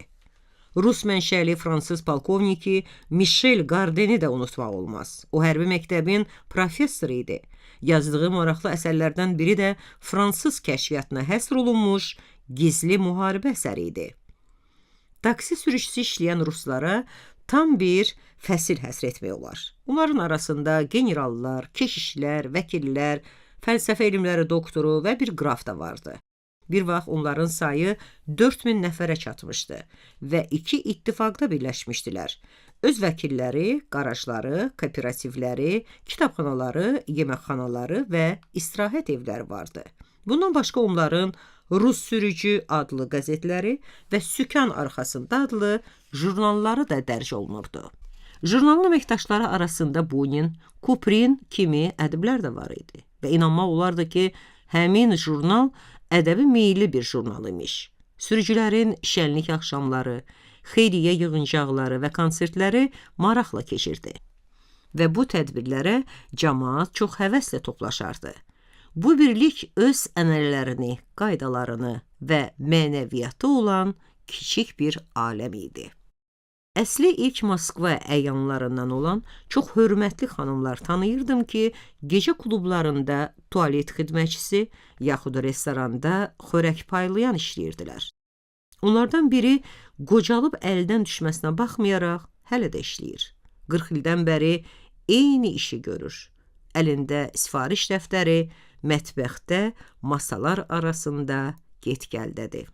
Rus mənşəli fransız polkovniki Mişel Gardeni də unutmaq olmaz. O hərbi məktəbin professoru idi. Yazdığı maraqlı əsərlərdən biri də fransız kəşfiyyatına həsr olunmuş Gizli müharibə əsəri idi. Taksi sürücüsü işləyən ruslara tam bir fəsil həsr etmək olar. Onların arasında generallar, keşişlər, vəkillər, fəlsəfə elmləri doktoru və bir qraf da vardı. Bir vaxt onların sayı 4000 nəfərə çatmışdı və iki ittifaqda birləşmişdilər. Öz vəkilləri, qarajları, kooperativləri, kitabxanaları, yeməkxanaları və istirahət evləri vardı. Bundan başqa onların Rus sürücü adlı qəzetləri və Sükan arxasında adlı jurnalları da dərc olunurdu. Jurnalın əməkdaşları arasında Bunin, Kuprin kimi ədiblər də var idi və inanmaq olardı ki, həmin jurnal ədəbi meyilli bir jurnal imiş. Sürücülərin şənlik axşamları, xeyriyyə yığıncaqları və konsertləri maraqla keçirdi və bu tədbirlərə camaat çox həvəslə toplaşardı. Bu birlik öz ənənələrini, qaydalarını və mənəviyyatı olan kiçik bir aləm idi. Əsli ilk Moskva əyanlarından olan çox hörmətli xanımlar tanıyırdım ki, gecə klublarında tualet xidmətçisi yaxud restoranda xörək paylayan işləyirdilər. Onlardan biri qocalıb əldən düşməsinə baxmayaraq hələ də işləyir. 40 ildən bəri eyni işi görür. Əlində sifariş dəftəri, mətbəxdə masalar arasında get-gəldədir.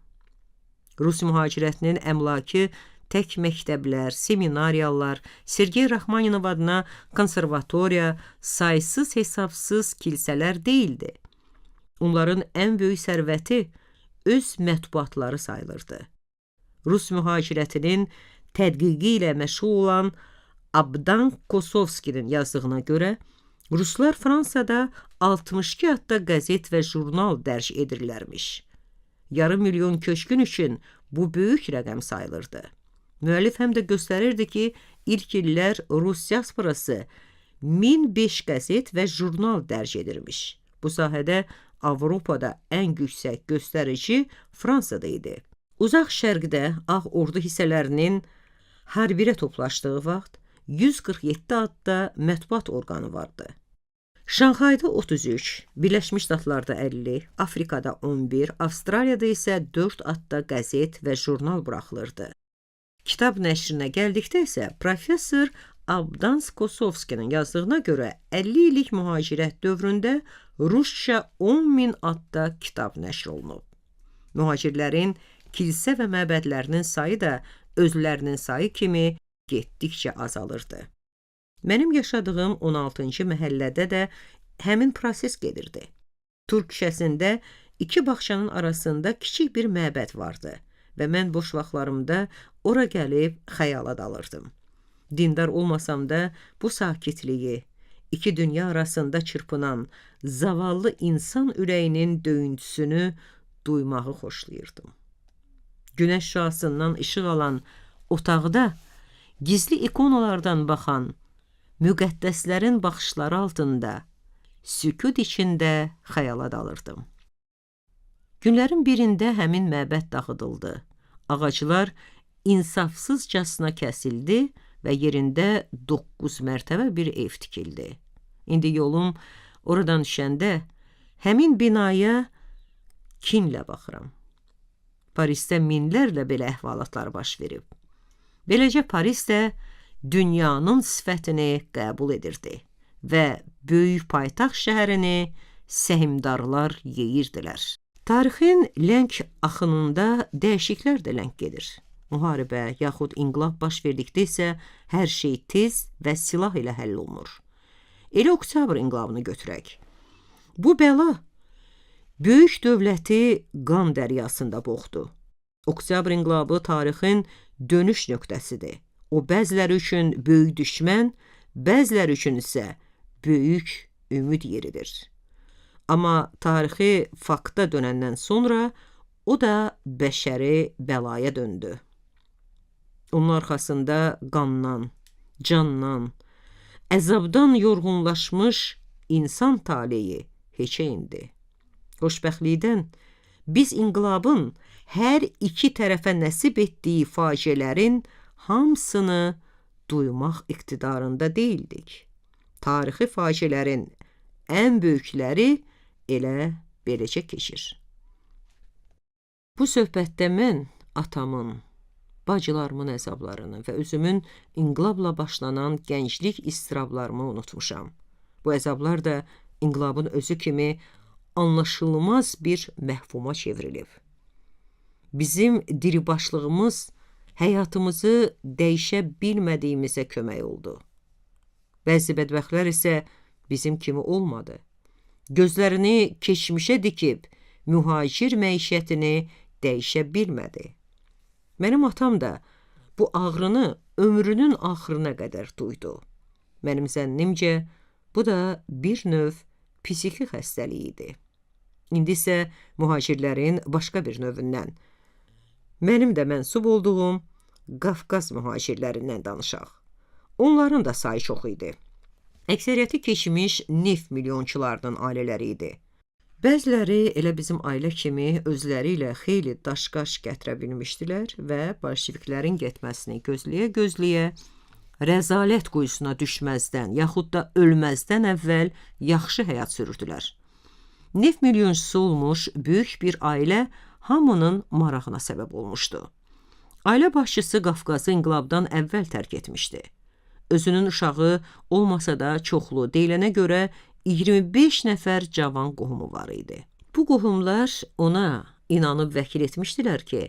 Rus mühacirətinin əmlakı tək məktəblər, seminariyalar, Sergey Raxmaninov adına konservatoriya, saysız hesabsız kilsələr deyildi. Onların ən böyük sərvəti öz mətbuatları sayılırdı. Rus mühacirətinin tədqiqi ilə məşğul olan Abdan Kosovskinin yazdığına görə, Ruslar Fransada 62 adda qəzet və jurnal dərc edirlərmiş. Yarım milyon köçkün üçün bu böyük rəqəm sayılırdı. Müəllif həm də göstərirdi ki, ilk illər Rus diasporası 1005 qəzet və jurnal dərc edirmiş. Bu sahədə Avropada ən yüksək göstərici Fransada idi. Uzaq Şərqdə Ağ Ordu hissələrinin Harbirə toplaşdığı vaxt 147 adda mətbuat orqanı vardı. Şanxayda 33, Birləşmiş Ştatlarda 50, Afrikada 11, Avstraliyada isə 4 adda qəzet və jurnal buraxılırdı. Kitab nəşrinə gəldikdə isə professor Abdans Kosovskinin yazdığına görə 50 illik mühacirət dövründə rusca 10.000 adda kitab nəşr olunub. Mühacirlərin kilsə və məbədlərinin sayı da özlərinin sayı kimi getdikcə azalırdı. Mənim yaşadığım 16-cı məhəllədə də həmin proses gedirdi. Tur küçəsində iki bağçanın arasında kiçik bir məbəd vardı və mən boş vaxtlarımda ora gəlib xəyala dalırdım. Dindar olmasam da bu sakitliyi, iki dünya arasında çırpınan zavallı insan ürəyinin döyüntüsünü duymağı xoşlayırdım. Günəş şüasından işıq alan otaqda gizli ikonalardan baxan müqəddəslərin baxışları altında sükut içində xəyala dalırdım. Günlərin birində həmin məbəd dağıdıldı. Ağaclar insafsızcasına kəsildi və yerində 9 mərtəbə bir ev tikildi. İndi yolum oradan düşəndə həmin binaya kinlə baxıram. Parisdə minlərlə belə əhvalatlar baş verib. Beləcə Paris də dünyanın sifətini qəbul edirdi və böyük paytaxt şəhərini səhmdarlar yeyirdilər. Tarixin ləng axınında dəyişikliklər də ləng gedir. Müharibə yaxud inqilab baş verdikdə isə hər şey tez və silah ilə həll olunur. Elə Oktyabr inqilabını götürək. Bu bəla böyük dövləti qan dəryasında boğdu. Oktyabr inqilabı tarixin dönüş nöqtəsidir. O bəziləri üçün böyük düşmən, bəziləri üçün isə böyük ümid yeridir. Amma tarixi fakta dönəndən sonra o da bəşəri bəlaya döndü. Onun arxasında qandan, candan, əzabdan yorğunlaşmış insan taleyi heçə indi. Xoşbəxtlikdən biz inqilabın hər iki tərəfə nəsib etdiyi faciələrin hamısını duymaq iqtidarında deyildik. Tarixi faciələrin ən böyükləri elə beləcə keçir. Bu söhbətdə mən atamın, bacılarımın əzablarını və özümün inqilabla başlanan gənclik istirablarımı unutmuşam. Bu əzablar da inqilabın özü kimi anlaşılmaz bir məhfuma çevrilib. Bizim diribaşlığımız həyatımızı dəyişə bilmədiyimizə kömək oldu. Bəzi bədbəxtlər isə bizim kimi olmadı. Gözlərini keçmişə dikib mühacir məişətini dəyişə bilmədi. Mənim atam da bu ağrını ömrünün axırına qədər duydu. Mənim zənnimcə, bu da bir növ psixi xəstəliyi idi. İndi isə mühacirlərin başqa bir növündən, mənim də mənsub olduğum Qafqaz mühacirlərindən danışaq. Onların da sayı çox idi. Əksəriyyəti keçmiş neft milyonçularının ailələri idi. Bəziləri elə bizim ailə kimi özləri ilə xeyli daşqaş gətirə bilmişdilər və bolşeviklərin getməsini gözləyə-gözləyə rəzalət quyusuna düşməzdən, yaxud da ölməzdən əvvəl yaxşı həyat sürürdülər. Neft milyonçusu olmuş böyük bir ailə hamının marağına səbəb olmuşdu. Ailə başçısı Qafqazı inqilabdan əvvəl tərk etmişdi. Özünün uşağı olmasa da çoxlu, deyilənə görə 25 nəfər cavan qohumu var idi. Bu qohumlar ona inanıb vəkil etmişdilər ki,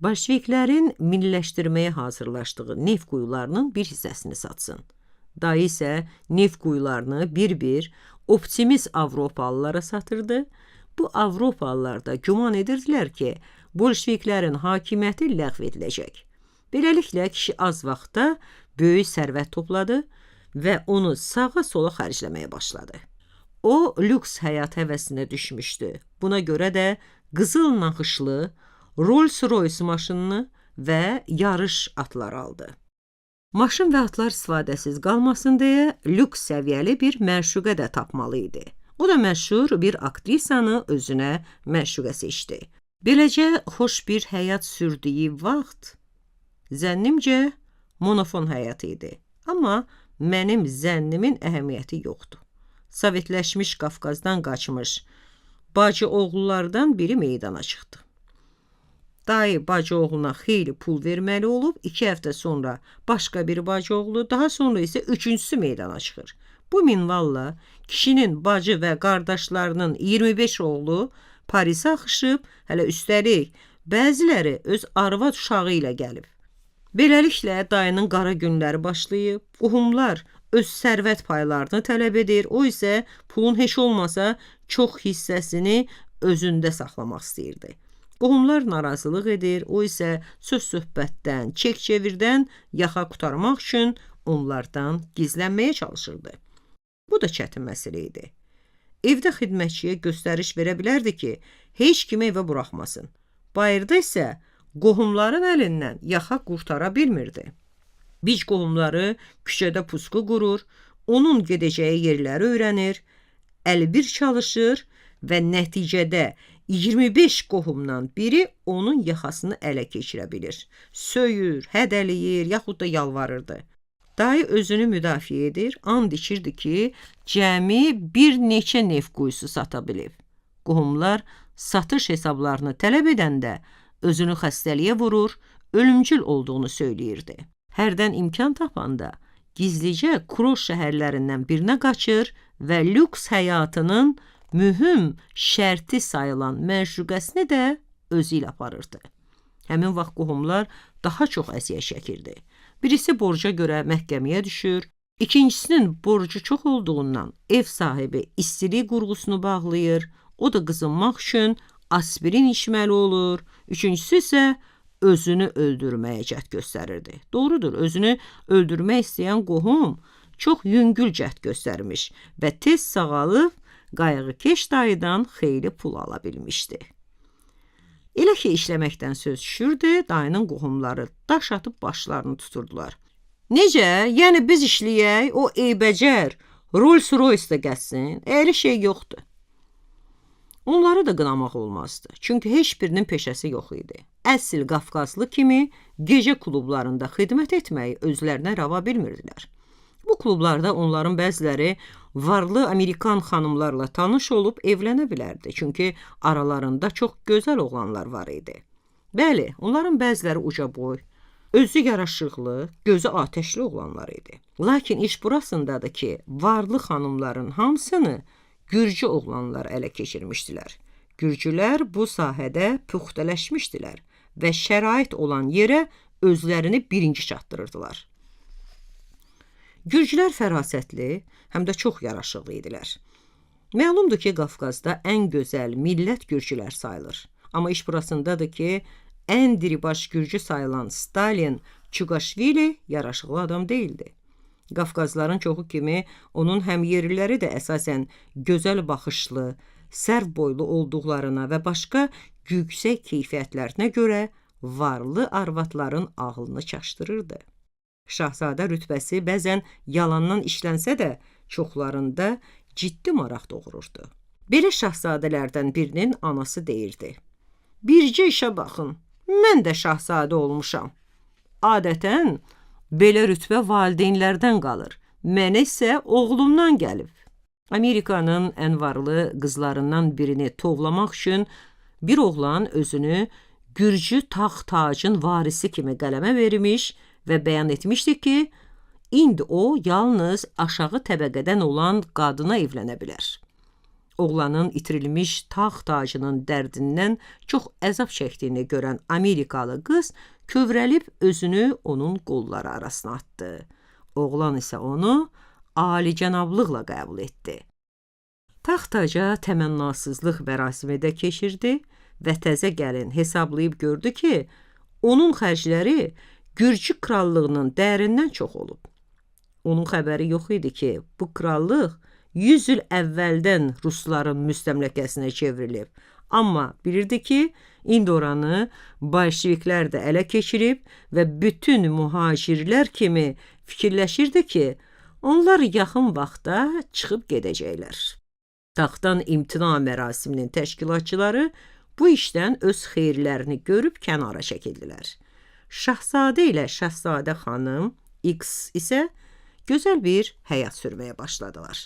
bolşeviklərin milliləşdirməyə hazırlaşdığı neft quyularının bir hissəsini satsın. Dayı isə neft quyularını bir-bir optimist Avropalılara satırdı. Bu Avropalılar da güman edirdilər ki, bolşeviklərin hakimiyyəti ləğv ediləcək. Beləliklə, kişi az vaxtda böyük sərvət topladı və onu sağa-sola xərcləməyə başladı. O, lüks həyat həvəsinə düşmüşdü. Buna görə də qızıl naxışlı Rolls-Royce maşınını və yarış atları aldı. Maşın və atlar istifadəsiz qalmasın deyə lüks səviyyəli bir məşuqə də tapmalı idi. O da məşhur bir aktrisanı özünə məşuqə seçdi. Beləcə xoş bir həyat sürdüyü vaxt zənnimcə monofon həyatı idi. Amma mənim zənnimin əhəmiyyəti yoxdur. Sovetləşmiş Qafqazdan qaçmış bacı oğullardan biri meydana çıxdı. Dayı bacı oğluna xeyli pul verməli olub, 2 həftə sonra başqa bir bacı oğlu, daha sonra isə üçüncüsü meydana çıxır. Bu minvalla kişinin bacı və qardaşlarının 25 oğlu Parisə axışıb, hələ üstəlik bəziləri öz arvad uşağı ilə gəlib. Beləliklə dayının qara günləri başlayıb, qohumlar öz sərvət paylarını tələb edir, o isə pulun heç olmasa çox hissəsini özündə saxlamaq istəyirdi. Qohumlar narazılıq edir, o isə söz-söhbətdən, çek-çevirdən yaxa qurtarmaq üçün onlardan gizlənməyə çalışırdı. Bu da çətin məsələ idi. Evdə xidmətçiyə göstəriş verə bilərdi ki, heç kimi evə buraxmasın. Bayırda isə qohumların əlindən yaxa qurtara bilmirdi. Bic qohumları küçədə pusqu qurur, onun gedəcəyi yerləri öyrənir, əlbir çalışır və nəticədə 25 qohumdan biri onun yaxasını ələ keçirə bilir. Söyür, hədələyir, yaxud da yalvarırdı. Dayı özünü müdafiə edir, and içirdi ki, cəmi bir neçə neft quyusu sata bilib. Qohumlar satış hesablarını tələb edəndə özünü xəstəliyə vurur, ölümcül olduğunu söyləyirdi. Hərdən imkan tapanda gizlicə Kroş şəhərlərindən birinə qaçır və lüks həyatının mühüm şərti sayılan məşuqəsini də özü ilə aparırdı. Həmin vaxt qohumlar daha çox əziyyət çəkirdi. Birisi borca görə məhkəməyə düşür, ikincisinin borcu çox olduğundan ev sahibi istilik qurğusunu bağlayır, o da qızınmaq üçün aspirin içməli olur, üçüncüsü isə özünü öldürməyə cəhd göstərirdi. Doğrudur, özünü öldürmək istəyən qohum çox yüngül cəhd göstərmiş və tez sağalıb qayğıkeş dayıdan xeyli pul ala bilmişdi. Elə ki işləməkdən söz düşürdü, dayının qohumları daş atıb başlarını tuturdular. Necə? Yəni biz işləyək, o eybəcər Rolls Royce-da gəzsin? Elə şey yoxdur. Onları da qınamaq olmazdı. Çünki heç birinin peşəsi yox idi. Əsl Qafqazlı kimi gecə klublarında xidmət etməyi özlərinə rava bilmirdilər. Bu klublarda onların bəziləri varlı Amerikan xanımlarla tanış olub evlənə bilərdi. Çünki aralarında çox gözəl oğlanlar var idi. Bəli, onların bəziləri ucaboy, özü yaraşıqlı, gözü atəşli oğlanlar idi. Lakin iş burasındadır ki, varlı xanımların hamısını Gürcü oğlanlar ələ keçirmişdilər. Gürcülər bu sahədə püxtələşmişdilər və şərait olan yerə özlərini birinci çatdırırdılar. Gürcülər fərasətli, həm də çox yaraşıqlı idilər. Məlumdur ki, Qafqazda ən gözəl millət gürcülər sayılır. Amma iş burasındadır ki, ən diribaş gürcü sayılan Stalin Çuqaşvili yaraşıqlı adam deyildi. Qafqazların çoxu kimi onun həmyerliləri də əsasən gözəl baxışlı, sərv boylu olduqlarına və başqa yüksək keyfiyyətlərinə görə varlı arvadların ağlını çaşdırırdı. Şahzadə rütbəsi bəzən yalandan işlənsə də çoxlarında ciddi maraq doğururdu. Belə şahzadələrdən birinin anası deyirdi: "Bircə işə baxın, mən də şahzadə olmuşam. Adətən belə rütbə valideynlərdən qalır. Mənə isə oğlumdan gəlib." Amerikanın ən varlı qızlarından birini tovlamaq üçün bir oğlan özünü Gürcü taxt tacın varisi kimi qələmə vermiş və bəyan etmişdi ki, indi o yalnız aşağı təbəqədən olan qadına evlənə bilər. Oğlanın itirilmiş taxt tacının dərdindən çox əzab çəkdiyini görən Amerikalı qız kövrəlib özünü onun qolları arasına atdı. Oğlan isə onu alicənablıqla qəbul etdi. Taxt taca təmənnasızlıq mərasimi də keçirdi və təzə gəlin hesablayıb gördü ki, onun xərcləri Gürcü krallığının dəyərindən çox olub. Onun xəbəri yox idi ki, bu krallıq 100 il əvvəldən rusların müstəmləkəsinə çevrilib. Amma bilirdi ki, indi oranı bolşeviklər də ələ keçirib və bütün mühacirlər kimi fikirləşirdi ki, onlar yaxın vaxtda çıxıb gedəcəklər. Taxtdan imtina mərasiminin təşkilatçıları bu işdən öz xeyirlərini görüb kənara çəkildilər. Şahzadə ilə Şahzadə xanım X isə gözəl bir həyat sürməyə başladılar.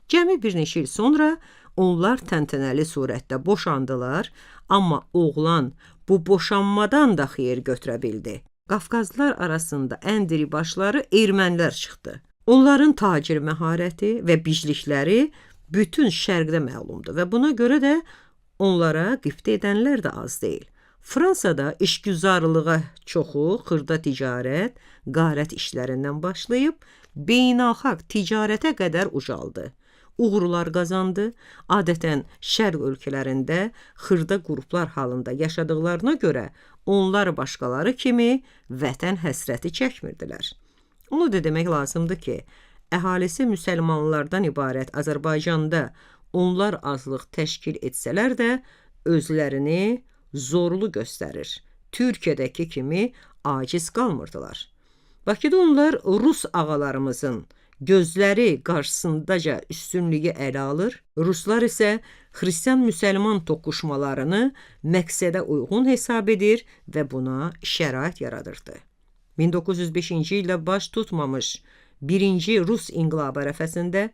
Cəmi bir neçə il sonra onlar təntənəli surətdə boşandılar, amma oğlan bu boşanmadan da xeyir götürə bildi. Qafqazlılar arasında ən diribaşları ermənilər çıxdı. Onların tacir məharəti və biclikləri bütün şərqdə məlumdur və buna görə də onlara qibtə edənlər də az deyil. Fransada işgüzarlığa çoxu xırda ticarət, qarət işlərindən başlayıb beynəlxalq ticarətə qədər ucaldı. Uğurlar qazandı. Adətən şərq ölkələrində xırda qruplar halında yaşadıqlarına görə onlar başqaları kimi vətən həsrəti çəkmirdilər. Onu da demək lazımdır ki, əhalisi müsəlmanlardan ibarət Azərbaycanda onlar azlıq təşkil etsələr də özlərini zorlu göstərir. Türkiyədəki kimi aciz qalmırdılar. Bakıda onlar rus ağalarımızın gözləri qarşısındaca üstünlüyü ələ alır, ruslar isə xristian-müsəlman toqquşmalarını məqsədə uyğun hesab edir və buna şərait yaradırdı. 1905-ci ildə baş tutmamış birinci Rus inqilabı ərəfəsində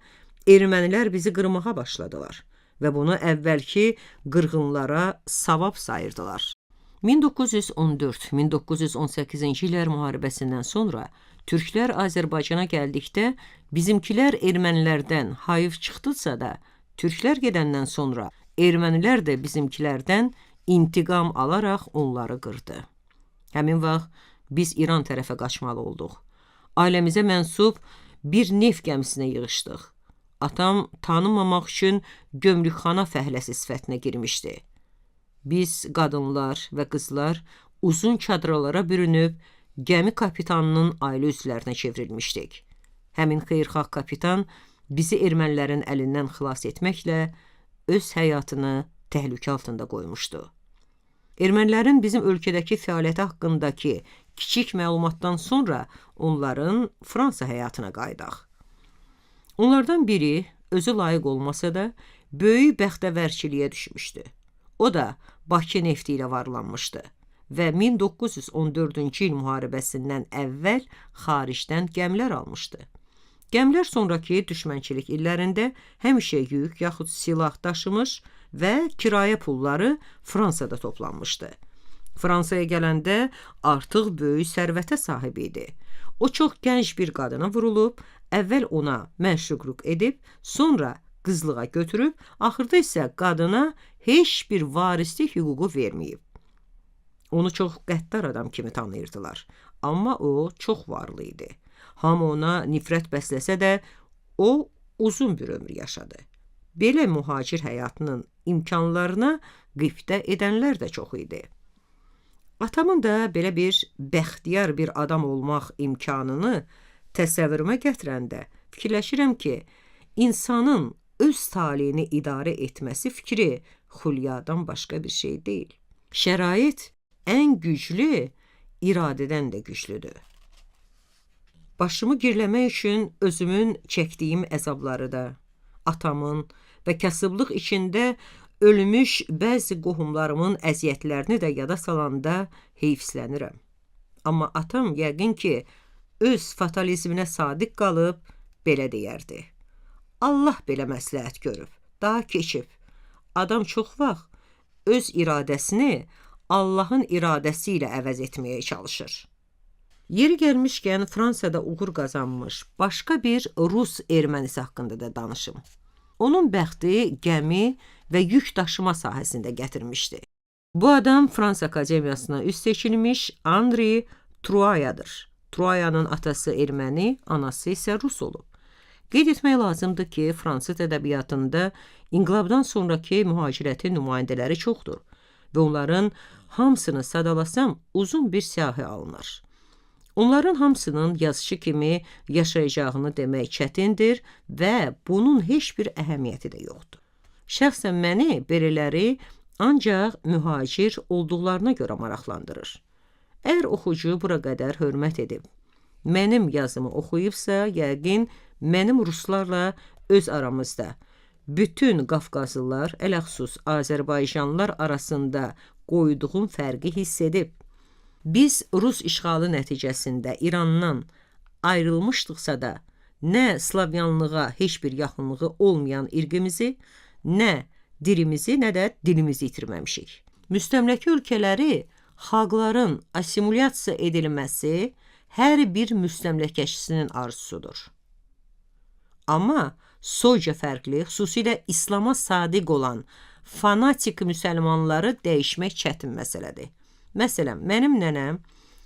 ermənilər bizi qırmağa başladılar və bunu əvvəlki qırğınlara savab sayırdılar. 1914-1918-ci illər müharibəsindən sonra türklər Azərbaycana gəldikdə bizimkilər ermənilərdən hayıf çıxdısa da, türklər gedəndən sonra ermənilər də bizimkilərdən intiqam alaraq onları qırdı. Həmin vaxt biz İran tərəfə qaçmalı olduq. Ailəmizə mənsub bir neft gəmisinə yığışdıq. Atam tanınmamaq üçün gömrükxana fəhləsi sifətinə girmişdi. Biz qadınlar və qızlar uzun çadralara bürünüb gəmi kapitanının ailə üzvlərinə çevrilmişdik. Həmin xeyirxah kapitan bizi ermənilərin əlindən xilas etməklə öz həyatını təhlükə altında qoymuşdu. Ermənilərin bizim ölkədəki fəaliyyəti haqqındakı kiçik məlumatdan sonra onların Fransa həyatına qayıdaq. Onlardan biri özü layiq olmasa da böyük bəxtəvərçiliyə düşmüşdü. O da Bakı nefti ilə varlanmışdı və 1914-cü il müharibəsindən əvvəl xaricdən gəmilər almışdı. Gəmilər sonrakı düşmənçilik illərində həmişə yük yaxud silah daşımış və kirayə pulları Fransada toplanmışdı. Fransaya gələndə artıq böyük sərvətə sahib idi. O çox gənc bir qadına vurulub, əvvəl ona məşuqluq edib, sonra qızlığa götürüb, axırda isə qadına heç bir varislik hüququ verməyib. Onu çox qəddar adam kimi tanıyırdılar, amma o çox varlı idi. Hamı ona nifrət bəsləsə də, o uzun bir ömür yaşadı. Belə mühacir həyatının imkanlarına qibtə edənlər də çox idi. Atamın da belə bir bəxtiyar bir adam olmaq imkanını təsəvvürümə gətirəndə fikirləşirəm ki, insanın öz taleyini idarə etməsi fikri xülyadan başqa bir şey deyil. Şərait ən güclü iradədən də güclüdür. Başımı girləmək üçün özümün çəkdiyim əzabları da, atamın və kasıblıq içində ölmüş bəzi qohumlarımın əziyyətlərini də yada salanda heyfslənirəm. Amma atam yəqin ki, öz fatalizminə sadiq qalıb belə deyərdi. Allah belə məsləhət görüb, daha keçib. Adam çox vaxt öz iradəsini Allahın iradəsi ilə əvəz etməyə çalışır. Yeri gəlmişkən Fransada uğur qazanmış başqa bir rus ermənisi haqqında da danışım. Onun bəxti gəmi və yük daşıma sahəsində gətirmişdi. Bu adam Fransa Akademiyasına üst seçilmiş Andri Truayadır. Truayanın atası erməni, anası isə rus olub. Qeyd etmək lazımdır ki, fransız ədəbiyyatında inqilabdan sonrakı mühacirətin nümayəndələri çoxdur və onların hamısını sadalasam uzun bir siyahı alınır. Onların hamısının yazıçı kimi yaşayacağını demək çətindir və bunun heç bir əhəmiyyəti də yoxdur. Şəxsən məni belələri ancaq mühacir olduqlarına görə maraqlandırır. Əgər oxucu bura qədər hörmət edib, mənim yazımı oxuyubsa, yəqin mənim ruslarla öz aramızda bütün Qafqazlılar, ələxsus Azərbaycanlılar arasında qoyduğum fərqi hiss edib. Biz Rus işğalı nəticəsində İrandan ayrılmışdıqsa da, nə slavyanlığa heç bir yaxınlığı olmayan irqimizi, nə dirimizi, nə də dilimizi itirməmişik. Müstəmləkə ölkələri xalqların assimilyasiya edilməsi hər bir müstəmləkəçisinin arzusudur. Amma soyca fərqli, xüsusilə İslama sadiq olan fanatik müsəlmanları dəyişmək çətin məsələdir. Məsələn, mənim nənəm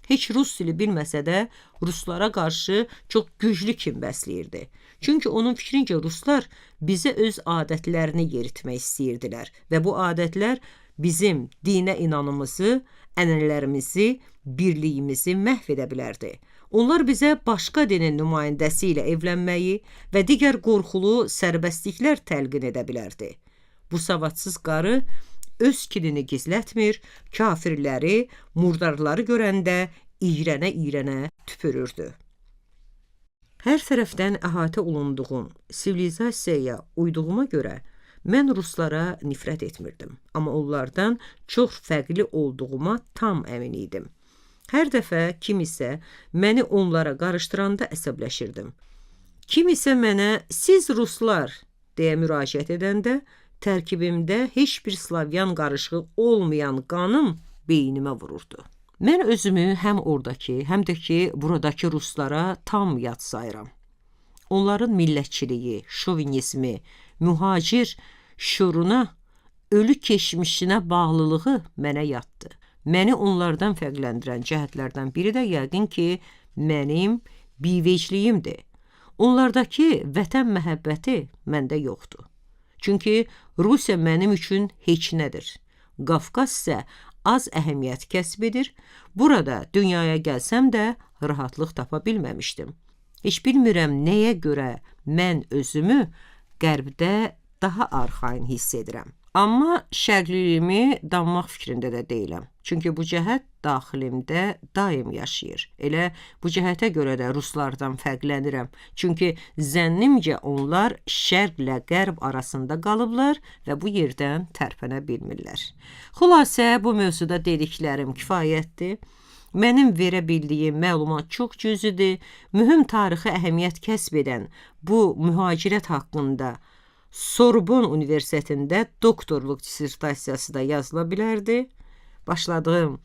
heç rus dili bilməsə də ruslara qarşı çox güclü kin bəsləyirdi. Çünki onun fikrincə ruslar bizə öz adətlərini yeritmək istəyirdilər və bu adətlər bizim dinə inanımızı, ənənələrimizi, birliyimizi məhv edə bilərdi. Onlar bizə başqa dinin nümayəndəsi ilə evlənməyi və digər qorxulu sərbəstliklər təlqin edə bilərdi. Bu savadsız qarı öz kinini gizlətmir, kafirləri, murdarları görəndə iyrənə-iyrənə tüpürürdü. Hər tərəfdən əhatə olunduğum sivilizasiyaya uyduğuma görə mən ruslara nifrət etmirdim, amma onlardan çox fərqli olduğuma tam əmin idim. Hər dəfə kim isə məni onlara qarışdıranda əsəbləşirdim. Kim isə mənə siz ruslar deyə müraciət edəndə tərkibimdə heç bir slavyan qarışığı olmayan qanım beynimə vururdu. Mən özümü həm oradakı, həm də ki, buradakı ruslara tam yad sayıram. Onların millətçiliyi, şovinizmi, mühacir şüuruna, ölü keçmişinə bağlılığı mənə yaddır. Məni onlardan fərqləndirən cəhətlərdən biri də yəqin ki, mənim bivecliyimdir. Onlardakı vətən məhəbbəti məndə yoxdur. Çünki Rusiya mənim üçün heç nədir. Qafqaz isə az əhəmiyyət kəsb edir. Burada dünyaya gəlsəm də rahatlıq tapa bilməmişdim. Heç bilmirəm nəyə görə mən özümü qərbdə daha arxayın hiss edirəm. Amma şərqliliyimi danmaq fikrində də deyiləm. Çünki bu cəhət daxilimdə daim yaşayır. Elə bu cəhətə görə də ruslardan fərqlənirəm. Çünki zənnimcə onlar şərqlə qərb arasında qalıblar və bu yerdən tərpənə bilmirlər. Xülasə, bu mövzuda dediklərim kifayətdir. Mənim verə bildiyim məlumat çox cüzidir. Mühüm tarixi əhəmiyyət kəsb edən bu mühacirət haqqında Sorbon Universitetində doktorluq dissertasiyası da yazıla bilərdi. Başladığım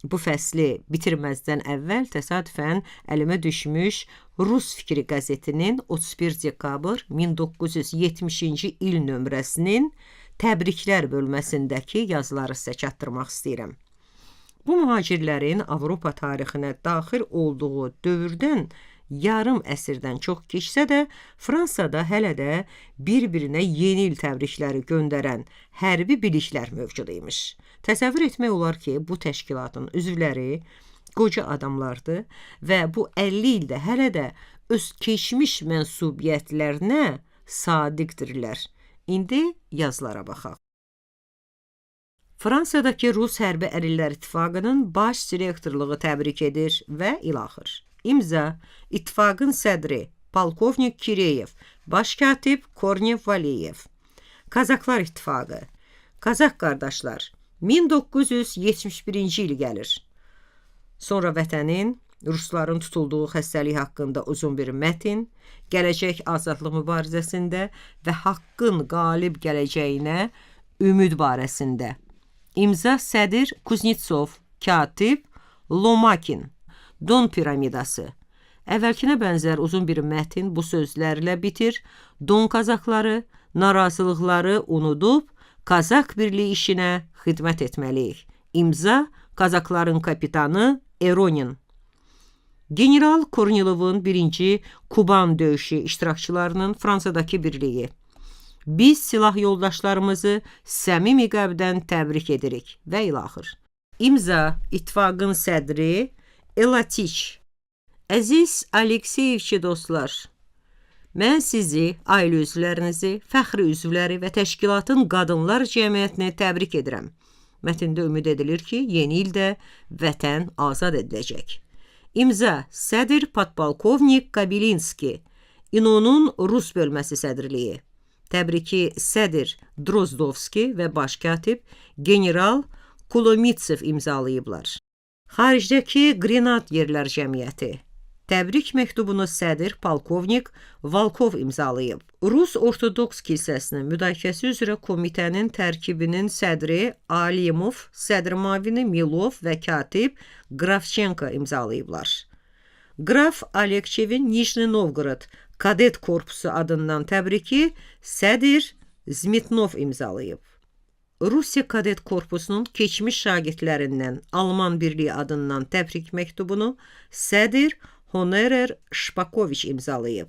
bu fəsli bitirməzdən əvvəl təsadüfən əlimə düşmüş Rus Fikri qəzetinin 31 dekabr 1970-ci il nömrəsinin təbriklər bölməsindəki yazıları sizə çatdırmaq istəyirəm. Bu mühacirlərin Avropa tarixinə daxil olduğu dövrdən yarım əsrdən çox keçsə də, Fransada hələ də bir-birinə yeni il təbrikləri göndərən hərbi birliklər mövcud imiş. Təsəvvür etmək olar ki, bu təşkilatın üzvləri qoca adamlardır və bu 50 ildə hələ də öz keçmiş mənsubiyyətlərinə sadiqdirlər. İndi yazılara baxaq. Fransadakı Rus Hərbi Əlillər İttifaqının baş direktorluğu təbrik edir və ilaxır. İmza: İttifaqın sədri Polkovnik Kireyev, baş katib Kornev Valiyev. Kazaklar İttifaqı. Kazak qardaşlar, 1971-ci il gəlir. Sonra vətənin, rusların tutulduğu xəstəlik haqqında uzun bir mətin, gələcək azadlıq mübarizəsində və haqqın qalib gələcəyinə ümid barəsində. İmza: sədr Kuznetsov, katib Lomakin. Don piramidası. Əvvəlkinə bənzər uzun bir mətin bu sözlərlə bitir. Don kazakları narazılıqları unudub Kazak birliyi işinə xidmət etməliyik. İmza: Kazakların kapitanı Eronin. General Kornilovun 1-ci Kuban döyüşü iştirakçılarının Fransadakı birliyi. Biz silah yoldaşlarımızı səmimi qəlbdən təbrik edirik və ilaxır. İmza: İttifaqın sədri Elatiç. Əziz Alekseyevçi dostlar, mən sizi, ailə üzvlərinizi, fəxri üzvləri və təşkilatın qadınlar cəmiyyətini təbrik edirəm. Mətndə ümid edilir ki, yeni ildə vətən azad ediləcək. İmza: sədr Podpolkovnik Kabilinski, İNO'nun Rus bölməsi sədrliyi. Təbriki sədr Drozdovski və baş katib general Kulomitsev imzalayıblar. Xaricdəki Grenad Yerlər Cəmiyyəti. Təbrik məktubunu sədr polkovnik Valkov imzalayıb. Rus Ortodoks Kilsəsinin müdafiəsi üzrə komitənin tərkibinin sədri Alimov, sədr mavini Milov və katib Qravçenko imzalayıblar. Qraf Alekçevin Nijni Novqorod Kadet Korpusu adından təbriki sədr Zmitnov imzalayıb. Rusiya Kadet Korpusunun keçmiş şagirdlərindən Alman Birliyi adından təbrik məktubunu sədr Honorer Şpakoviç imzalayıb.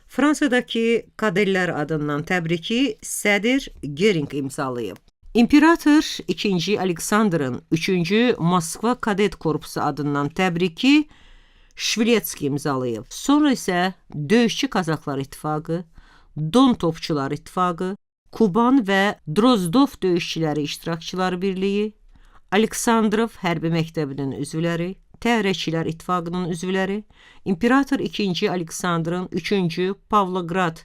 Fransadakı kadellər adından təbriki sədr Gering imzalayıb. İmperator 2-ci Aleksandrın 3-cü Moskva Kadet Korpusu adından təbriki Şviletski imzalayıb. Sonra isə Döyüşçü Kazaklar İttifaqı, Don Topçular İttifaqı, Kuban və Drozdov Döyüşçüləri İştirakçıları Birliyi, Aleksandrov Hərbi Məktəbinin üzvləri, Təyyarəçilər İttifaqının üzvləri, İmperator 2-ci Aleksandrın 3-cü Pavlograd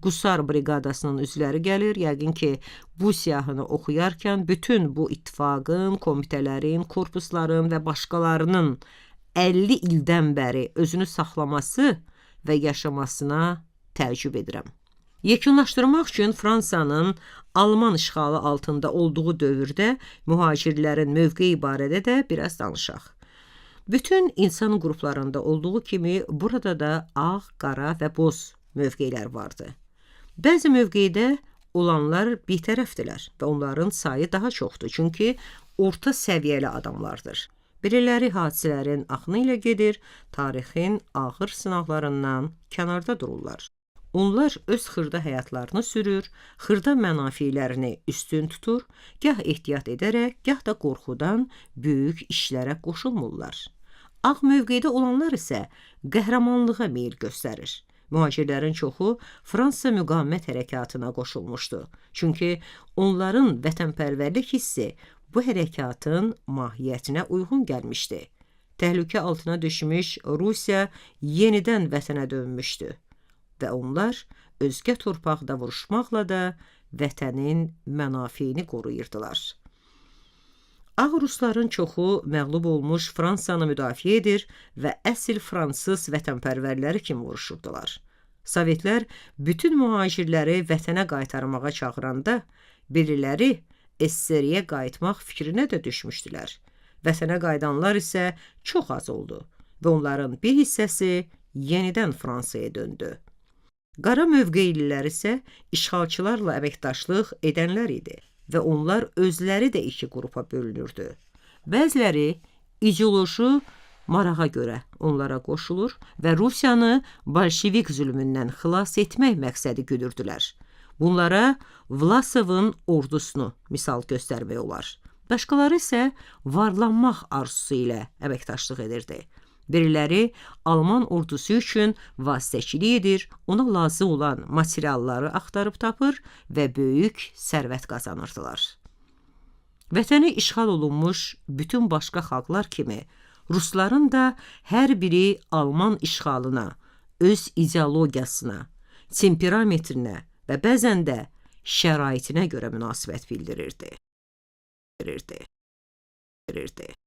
Qusar briqadasının üzvləri gəlir. Yəqin ki, bu siyahını oxuyarkən bütün bu ittifaqın, komitələrin, korpusların və başqalarının 50 ildən bəri özünü saxlaması və yaşamasına təəccüb edirəm. Yekunlaşdırmaq üçün Fransanın Alman işğalı altında olduğu dövrdə mühacirlərin mövqeyi barədə də biraz danışaq. Bütün insan qruplarında olduğu kimi burada da ağ, qara və boz mövqelər vardı. Bəzi mövqedə olanlar bitərəfdilər və onların sayı daha çoxdur, çünki orta səviyyəli adamlardır. Biriləri hadisələrin axını ilə gedir, tarixin ağır sınaqlarından kənarda dururlar. Onlar öz xırda həyatlarını sürür, xırda mənafilərini üstün tutur, gah ehtiyat edərək, gah da qorxudan böyük işlərə qoşulmurlar. Ağ mövqedə olanlar isə qəhrəmanlığa meyl göstərir. Mühacirlərin çoxu Fransa müqavimət hərəkatına qoşulmuşdu. Çünki onların vətənpərvərlik hissi bu hərəkatın mahiyyətinə uyğun gəlmişdi. Təhlükə altına düşmüş Rusiya yenidən vətənə dönmüşdü və onlar özgə torpaqda vuruşmaqla da vətənin mənafeyini qoruyurdular. Ağ rusların çoxu məğlub olmuş Fransanı müdafiə edir və əsl fransız vətənpərvərləri kimi vuruşurdular. Sovetlər bütün mühacirləri vətənə qaytarmağa çağıranda biriləri SSR-yə qayıtmaq fikrinə də düşmüşdülər. Vətənə qayıdanlar isə çox az oldu və onların bir hissəsi yenidən Fransaya döndü. Qara mövqeylilər isə işğalçılarla əməkdaşlıq edənlər idi və onlar özləri də iki qrupa bölünürdü. Bəziləri ideoloji marağa görə onlara qoşulur və Rusiyanı bolşevik zülmündən xilas etmək məqsədi güdürdülər. Bunlara Vlasovun ordusunu misal göstərmək olar. Başqaları isə varlanmaq arzusu ilə əməkdaşlıq edirdi. Biriləri Alman ordusu üçün vasitəçilik edir, ona lazım olan materialları axtarıb tapır və böyük sərvət qazanırdılar. Vətəni işğal olunmuş bütün başqa xalqlar kimi rusların da hər biri Alman işğalına, öz ideologiyasına, temperamentrinə və bəzən də şəraitinə görə münasibət bildirirdi. Bildirirdi. Bildirirdi.